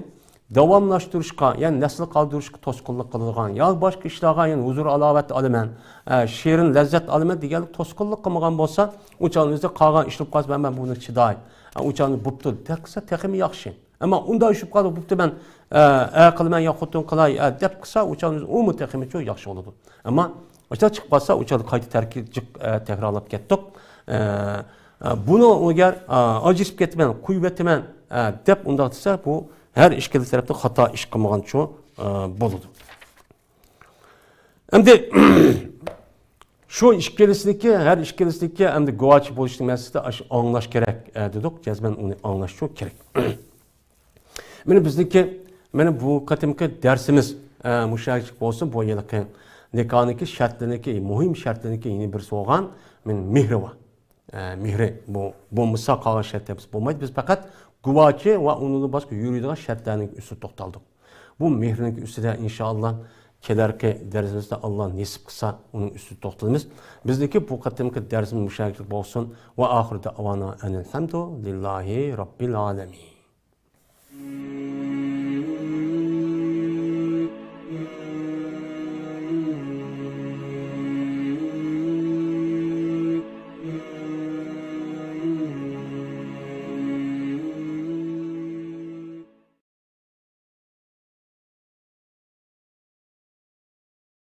داۋاملاشتۇرۇشقا، يەنى نەسىل قالدۇرۇشقا توسقۇنلۇق قىلىدىغان، يا باشقا ئىشلارغا، يەنى ھۇزۇر ھالاۋەت ئالىمەن، ئە، شېرىن لەززەت ئالىمەن دېگەنلىك توسقۇنلۇق قىلمىغان بولسا، ئۇ چاغنىڭ ئۆزىدە قالغان ئىش بولۇپ قالسا، مەن، مەن بۇنى چىداي، ئە، ئۇ چاغنى بوپتۇ دەپ قىلسا تېخىمۇ ياخشى. ئەمما ئۇنداق ئىش بولۇپ قالدى، بوپتۇ، مەن، ئە، ئە قىلىمەن يا خوتۇن قىلاي، ئە، دەپ قىلسا، ئۇ چاغنىڭ ئۆزى ئۇمۇ تېخىمۇ ياخشى بولىدۇ. ئەمما ئاشۇنداق چىقىپ قالسا، ئۇ چاغدا قايتا تەركىب جىق، ئە، تەكرارلاپ كەتتۇق. ئە، ئە، بۇنى ئەگەر، ئە، ئاجرىشىپ كېتىمەن، قويۇۋېتىمەن، ئە، دەپ ئۇنداق دېسە، بۇ ھەر ئىككىلا تەرەپتىن خاتا ئىش قىلمىغانچۇ، ئە، بولىدۇ. ئەمدى شۇ ئىككىلىسىدىكى، ھەر ئىككىلىسىدىكى ئەمدى گۇۋاھچى بولۇشنىڭ مەسىلىسىدە ئاشۇ ئاڭلاش كېرەك، ئە، دېدۇق. جەزمەن ئۇنى ئاڭلاشچۇ كېرەك. مانا بىزنىڭكى، مانا بۇ قېتىمقى دەرسىمىز، ئە، مۇشۇ يەرلىك بولسۇن، بۇ ھېلىقى نىكاھنىڭكى شەرتلىرىنىڭكى، مۇھىم شەرتلىرىنىڭكى يەنە بىرسى بولغان، مانا مېھرى بار. ئە، مېھرى، بۇ بولمىسا قالغان شەرتلىرىمىز بولمايدۇ. بىز پەقەت گۇۋاھچى ۋە ئۇنىڭدىن باشقا يۈرىدىغان شەرتلەرنىڭ ئۈستىدە توختالدۇق. بۇ مېھرىنىڭكى ئۈستىدە ئىنشائاللا كېلەركى دەرسىمىزدە ئاللا نېسىپ قىلسا ئۇنىڭ ئۈستىدە توختىلىمىز. بىزنىڭكى بۇ قېتىمقى دەرسىمىز مۇشۇ يەرلىك بولسۇن. ۋە ئاخىر دەئۋانا ئەنىل ھەمدۇ لىللاھى رەببىل ئالەمىن.